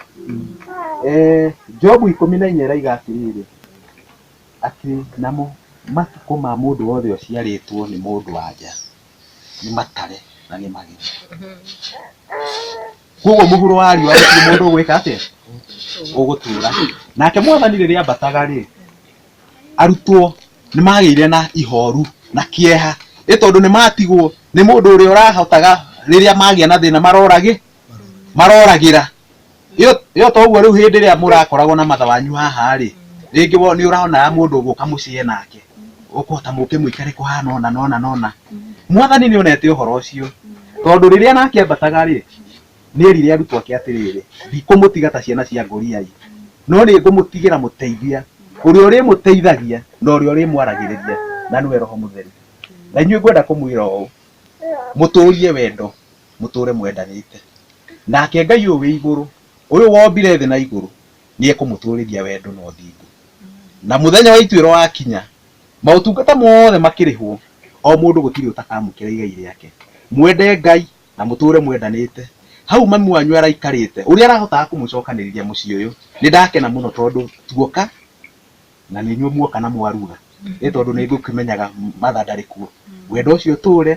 S3: Jobu 14 ĩraiga atĩrĩrĩ, atĩ namo matukũ ma mũndũ wothe ũciarĩtwo nĩ mũndũ wa nja nĩ matare na nĩ magĩre. Koguo mũhuro wa riũa gũtirĩ mũndũ ũgwĩka atĩa? Ũgũtũra. Nake mwathani rĩrĩa ambataga rĩ, arutwo nĩ magĩire na ihoru na kĩeha ĩ tondũ nĩ matigwo nĩ mũndũ ũrĩa ũrahotaga rĩrĩa magĩa na thĩna maroragĩ maroragĩra. Ĩyo toguo rĩu hĩndĩ ĩrĩa mũrakoragwo na matha wanyu haha rĩ, rĩngĩ nĩ ũronaga mũndũ ũgũka mũciĩ nake, ũkũhota mũke mũikare kũhana ũna na ũna na ũna. Mwathani nĩ onete ũhoro ũcio, tondũ rĩrĩa nake ambataga rĩ, nĩ erire arutwo ake atĩrĩrĩ, ndikũmũtiga ta ciana cia ngũriai, no nĩ ngũmũtigĩra mũteithia, ũrĩa ũrĩmũteithagia na ũrĩa ũrĩmwaragĩrĩria, na nĩwe Roho Mũtheru. Na inyuĩ ngwenda kũmwĩra ũũ, mũtũrie wendo, mũtũre mwendanĩte. Nake Ngai ũyũ wĩ igũrũ, ũyũ wombire thĩ na igũrũ, nĩ ekũmũtũrĩria wendo na ũthingu. Na mũthenya wa ituĩro wakinya, maũtungata mothe makĩrĩhwo, o mũndũ gũtirĩ ũtakamũkĩra igai rĩake. Mwende Ngai na mũtũre mwendanĩte. Hau mami wanyu araikarĩte, ũrĩa arahotaga kũmũcokanĩrĩria mũciĩ ũyũ, nĩ ndakena mũno tondũ tuoka na nĩ inyuĩ muoka na mwaruga. Ĩ tondũ nĩ ngũkĩmenyaga mother ndarĩ kuo. Wendo ũcio ũtũre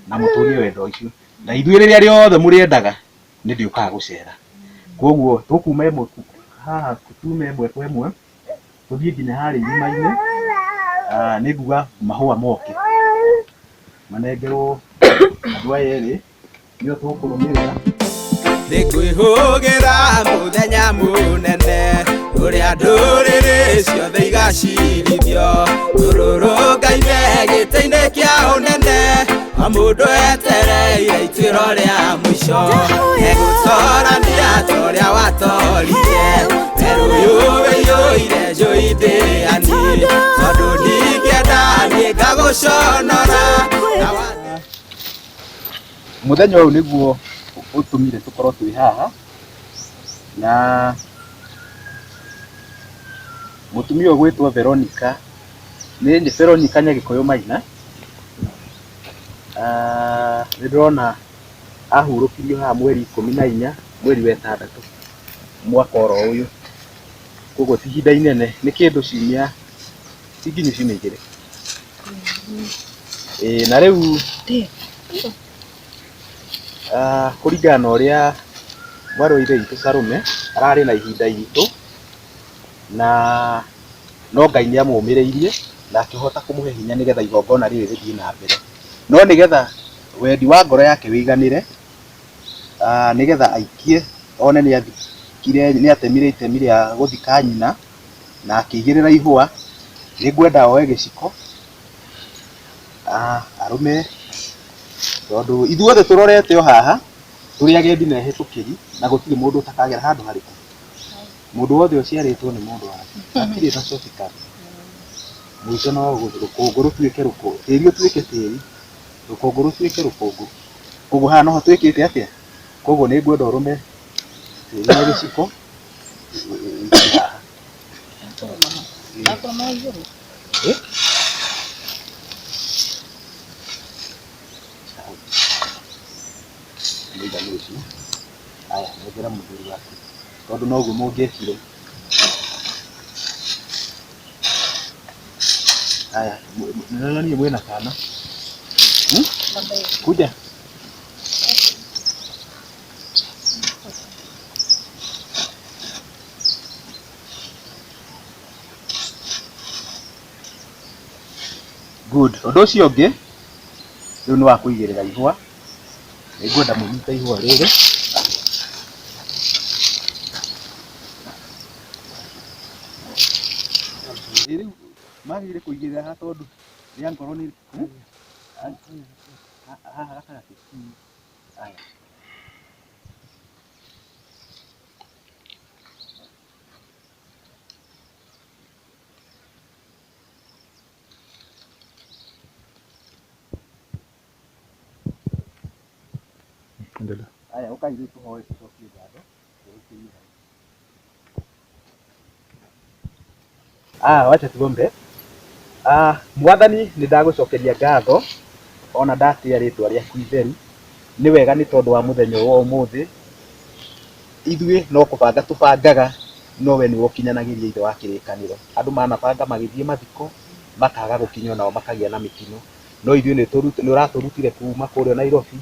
S3: na mũtũrie wendo ũcio. Na ithuĩ rĩrĩa rĩothe mũrĩendaga nĩ ndĩũkaga gũcera. Koguo tũkuma ĩmwe haha tume ĩmwe kwa ĩmwe tũthiĩ nginya harĩa irima-inĩ. Nĩ nguga mahũa moke manengerwo andũ aya erĩ. Nĩo tũkũrũmĩrĩra.
S2: Nĩngwĩhũgĩra mũthenya mũnene ũrĩa ndũrĩrĩ ciothe igacirithio, tũrũrũngaine gĩtĩ-inĩ kĩa ũnene, o mũndũ etereire ituĩro rĩa mũico. Egũtorania ta ũrĩa watoririe, werũ ũyũ ũiyũire njũi ndĩani, tondũ ndingĩenda niĩ ngagũconora.
S3: Mũthenya ũyũ nĩguo ũtũmire tũkorwo twĩ haha, na mũtumia ũgwĩtwo Veronica Nĩ Veronica Nyagĩkũyũ Maina. Ah, nĩ ndĩrona ahurũkirio haha mweri 14 mweri wa ĩtandatũ mwaka oro ũyũ. Koguo ti ihinda inene, nĩ kĩndũ ciumia, ti nginyu ciumia 2. Ĩĩ na rĩu ah, kũringana na ũrĩa mwarĩ wa ithe witũ Salome ararĩ na ihinda iritũ na no Ngai nĩ amũmĩrĩirie na akĩhota kũmũhe hinya nĩgetha igongona rĩrĩ rĩthiĩ na mbere. No nĩgetha wendi wa ngoro yake wĩiganĩre, ah, nĩgetha aikie one nĩ athikire, nĩ atemire itemi rĩa gũthika nyina na akĩigĩrĩra ihũa, nĩ ngwenda oe gĩciko ah, arũme, tondũ ithuothe tũrorete o haha tũrĩ agendi na ehĩtũkĩri na gũtirĩ mũndũ ũtakagera handũ harĩkũ. Mũndũ wothe ũciarĩtwo nĩ mũndũ wake, hatirĩ na shortcut. Mũico no rũkũngũ rũtuĩke rũkũngũ, tĩri ũtuĩke tĩri, rũkũngũ rũtuĩke rũkũngũ. Koguo haha noho twĩkĩte atĩa? Koguo nĩ ngwenda ũrũme tĩri na gĩciko ũikie haha. Ĩ? Mũiganu ũcio. Aya, nengera mũthuri waku tondũ noguo mũngĩekire. Aya, nĩonanie mwĩna kana. Hmm? Kuja. Good. Ũndũ ũcio ũngĩ rĩu nĩ wa kũigĩrĩra ihũa. Nĩ ngwenda mũnyite ihũa rĩrĩ. Ĩ rĩu magĩrĩire kũigĩrĩra haha tondũ rĩa ngoro nĩ haha gatagatĩ. Aya.
S8: Endelea.
S3: Aya, ũkai rĩu tũhoe tũcokie ngatho. Tũrĩkĩrie hau. Ah, wacha tuombe. Ah, Mwathani nĩ ndagũcokeria ngatho ona ndatĩa rĩtwa rĩaku itheru. Nĩ wega nĩ tondũ wa mũthenya ũyũ wa ũmũthĩ. Ithuĩ no kũbanga tũbangaga no we nĩwe ũkinyanagĩria ithe wa kĩrĩkanĩro. Andũ manabanga magĩthiĩ mathiko makaga gũkinya onao makagĩa na mĩtino. No ithuĩ nĩ ũratũrutire kuma kũrĩa Nairobi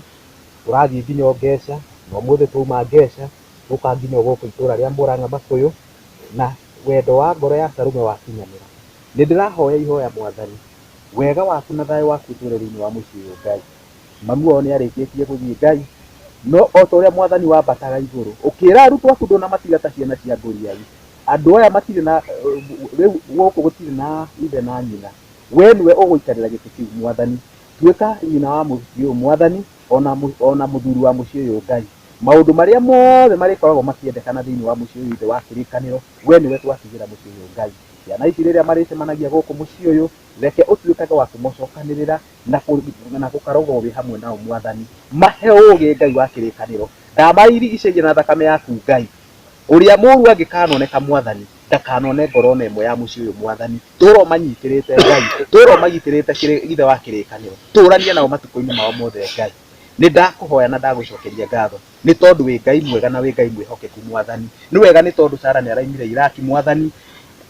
S3: tũrathiĩ nginya o Ngeca na ũmũthĩ twauma Ngeca tũka nginya gũkũ itũra rĩa Mũrang'a Makũyũ na wendo wa ngoro ya Salome wakinyanĩra. Nĩ ndĩrahoya ihoya Mwathani, wega waku na thayũ waku ũtũũre thĩinĩ wa mũciĩ ũyũ Ngai. Mami wao nĩ arĩkĩtie gũthiĩ Ngai, no o ta ũrĩa Mwathani wambataga igũrũ, ũkĩra arutwo aku ndũnamatiga ta ciana cia ngũriai. Andũ aya matirĩ na, rĩu gũkũ gũtirĩ na ithe na nyina. We nĩwe ũgũikarĩra gĩtĩ kĩu Mwathani. Tuĩka nyina wa mũhiki ũyũ Mwathani, ona mũthuri wa mũciĩ ũyũ Ngai. Maũndũ marĩa mothe marĩkoragwo makĩendekana thĩinĩ wa mũciĩ ũyũ Ithe wa kĩrĩkanĩro, we nĩwe twatigĩra mũciĩ ũyũ Ngai. Ciana ici rĩrĩa marĩcemanagia gũkũ mũciĩ ũyũ, reke ũtuĩkage wa kũmacokanĩrĩra na gũkarogwo wĩ hamwe nao Mwathani. Mahe ũũgĩ Ngai wa kĩrĩkanĩro. Ndamairigicĩria na thakame yaku Ngai. Ũrĩa mũũru angĩkanoneka Mwathani, ndakanone ngoro ona ĩmwe ya mũciĩ ũyũ Mwathani. Tũũra ũmanyitĩrĩte Ngai, tũũra ũmagitĩrĩte Ithe wa kĩrĩkanĩro. Tũũrania nao matukũ-inĩ mao mothe Ngai. Nĩ ndakũhoya na ndagũcokeria ngatho nĩ tondũ wĩ Ngai mwega na wĩ Ngai mwĩhokeku Mwathani. Nĩ wega nĩ tondũ Sara nĩ araimire Iraki Mwathani,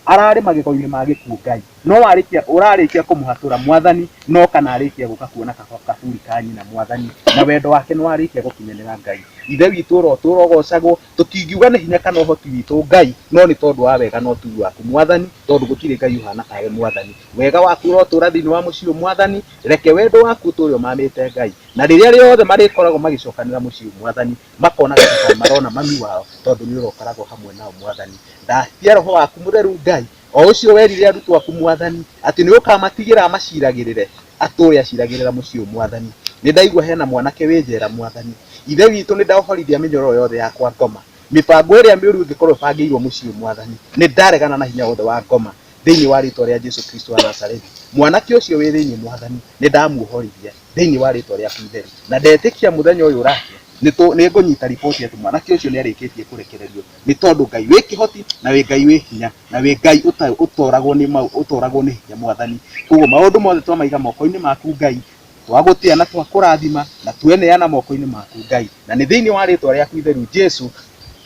S3: ararĩ magego-inĩ ma gĩkuũ Ngai. No warĩkia ũrarĩkia kũmũhatũra Mwathani, no kana arĩkia gũka kuona kaburi ka nyina Mwathani, na wendo wake nĩ warĩkia gũkinyanĩra Ngai. Ithe witũ ũrotũũra ũgocagwo, tũtingiuga nĩ hinya kana ũhoti witũ Ngai, no nĩ tondũ wa wega na ũtugi waku Mwathani, tondũ gũtirĩ Ngai ũhana tawe Mwathani. Wega waku ũrotũũra thĩinĩ wa mũciĩ ũyũ Mwathani, reke wendo waku ũtũũre ũmamĩte Ngai, na rĩrĩa rĩothe marĩkoragwo magĩcokanĩra mũciĩ ũyũ Mwathani, makonaga ta marona mami wao, tondũ nĩ ũrokoragwo hamwe nao Mwathani. Ndatia roho waku mũtheru Ngai, o ũcio werire arutwo aku Mwathani, atĩ nĩ ũkamatigĩra amaciragĩrĩre, atũũre aciragĩrĩra mũciĩ ũyũ Mwathani. Nĩ ndaigua hena mwanake wĩ njera Mwathani. Ithe witũ nĩ ndaũhorithia mĩnyororo yothe ya kwa ngoma. Mĩbango ĩrĩa mĩũru ĩngĩkorwo ĩbangĩirwo mũciĩ ũyũ Mwathani, nĩ ndaregana na hinya wothe wa ngoma thĩinĩ wa rĩtwa rĩa Jesu Kristo wa Nazarethi. Mwanake ũcio wĩ thĩinĩ Mwathani, nĩ ndamuohorithia thĩinĩ wa rĩtwa rĩaku itheru. Na ndetĩkia mũthenya ũyũ ũrakia Nĩ ngũnyita riboti atĩ mwanake ũcio nĩ arĩkĩtie kũrekererio nĩ tondũ Ngai wĩ kĩhoti na wĩ Ngai wĩ hinya na wĩ Ngai ũtoragwo nĩ mau ũtoragwo nĩ hinya mwathani. Koguo maũndũ mothe twamaiga moko-inĩ maku Ngai, twagũtĩa na twakũrathima na tweneana moko-inĩ maku Ngai, na nĩ thĩinĩ wa rĩtwa rĩaku itheru Jesu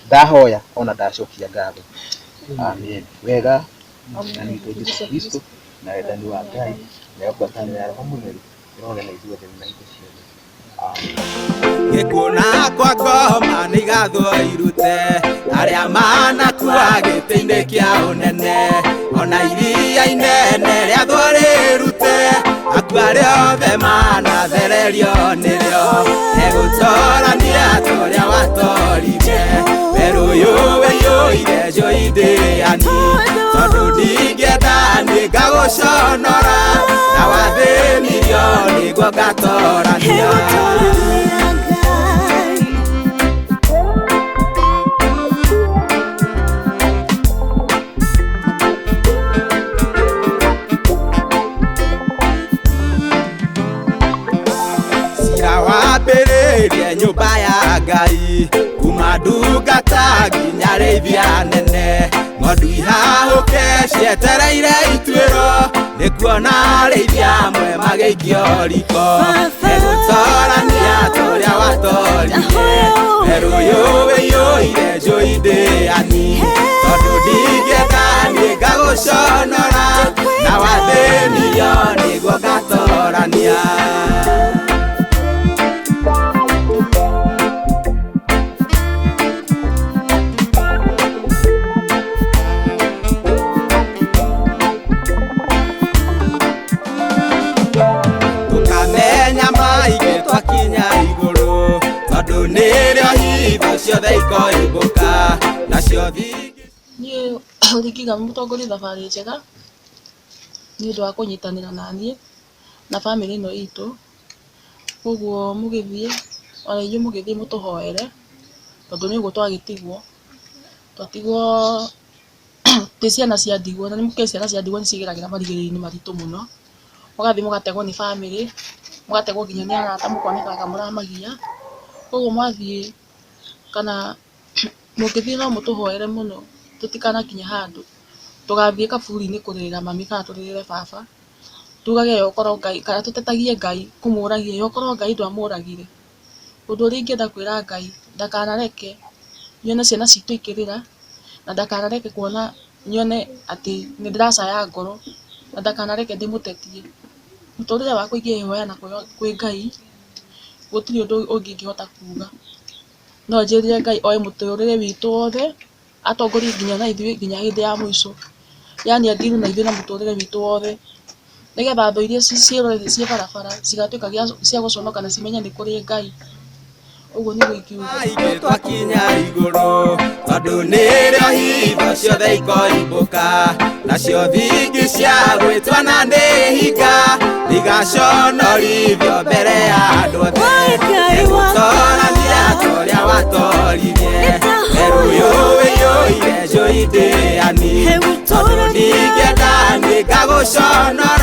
S3: ndahoya ona ndacokia ngatho. Amen. Wega Mwathani witũ Jesu Kristo na wendani wa Ngai na ngwatanĩro ya Roho Mũtheru ĩrogĩa na ithuothe na hingo ciothe. Amen.
S2: Gĩkuona kwa ngoma nĩ igathwo irute arĩa manakua gĩtĩ-inĩ kĩa ũnene, ona iria inene rĩathwo rĩrute akua arĩa othe manathererio nĩrĩo. Egũtorania ta ũrĩa watoririe werũ ũyũ wĩiyũire njũi ndĩani, tondũ ndingĩenda niĩ ngagũconora na wathĩnirio nĩguo ngatorania. Cira wambĩrĩrie nyũmba ya Ngai kuma ndungata nginya rĩithia nene, ng'ondu ihahũke cietereire ituĩro nĩ kuona arĩithia amwe magĩikio riko. Egũtorania ta ũrĩa watoririe werũ ũyũ wĩiyũire njũi ndĩani, tondũ ndingĩenda niĩ ngagũconora na wathĩnirio nĩguo ngatorania. Tũkamenya maingĩ twakinya igũrũ, tondũ nĩrĩo hitho ciothe ikoimbũka nacio thingi.
S7: Niĩ ũrĩa ingiuga mũtongorie thabarĩ njega nĩ ũndũ wa kũnyitanĩra na niĩ na bamĩrĩ ĩno itũ, koguo mũgĩthiĩ ona inyuĩ mũgĩthiĩ mũtũhoere tondũ nĩ ũguo twagĩtigwo, twatigwo twĩ ciana cia ndigwa, na nĩ mũkĩũĩ ciana cia ndigwa nĩ cigeragĩra marigĩrĩrio-inĩ maritũ mũno, mũgathiĩ mũgategwo nĩ bamĩrĩ, mũgategwo nginya nĩ arata mũkoneka ta mũramagia, koguo mwathiĩ kana mũngĩthiĩ no mũtũhoere mũno tũtikanakinye handũ tũgathiĩ kaburi-inĩ kũrĩrĩra mami kana tũrĩrĩre baba, tugage okorwo Ngai kana tũtetagie Ngai kũmũragia okorwo Ngai ndwamũragire. Ũndũ ũrĩa ingĩenda kwĩra Ngai ndakanareke nyone ciana citũ ikĩrĩra na ndakanareke kuona nyone atĩ nĩ ndĩracaya ngoro na ndakanareke ndĩmũtetie. Mũtũrĩre wakwa ingĩhoya na kwĩ Ngai gũtirĩ ũndũ ũngĩ ingĩhota kuga, no njĩrire Ngai oe mũtũrĩre witũ wothe atongorie nginya na ithuĩ nginya hĩndĩ ya mũico, yaani andiru na ithuĩ na mũtũrĩre witũ wothe, nĩgetha thũ iria ciĩrorete ciĩ barabara cigatuĩka cia gũconoka na cimenye nĩ kũrĩ Ngai. Ũguo nĩguo ingiuga.
S2: Maingĩ twakinya igũrũ, tondũ nĩrĩo hitho ciothe ikoimbũka nacio thingi cia gwĩtwa na nĩ hinga igaconorithio mbere ya andũ othe. Egũtorania ta ũrĩa watoririe werũ ũyũ wĩiyũire njũi ndĩani, tondũ ndingĩenda niĩ ngagũconora.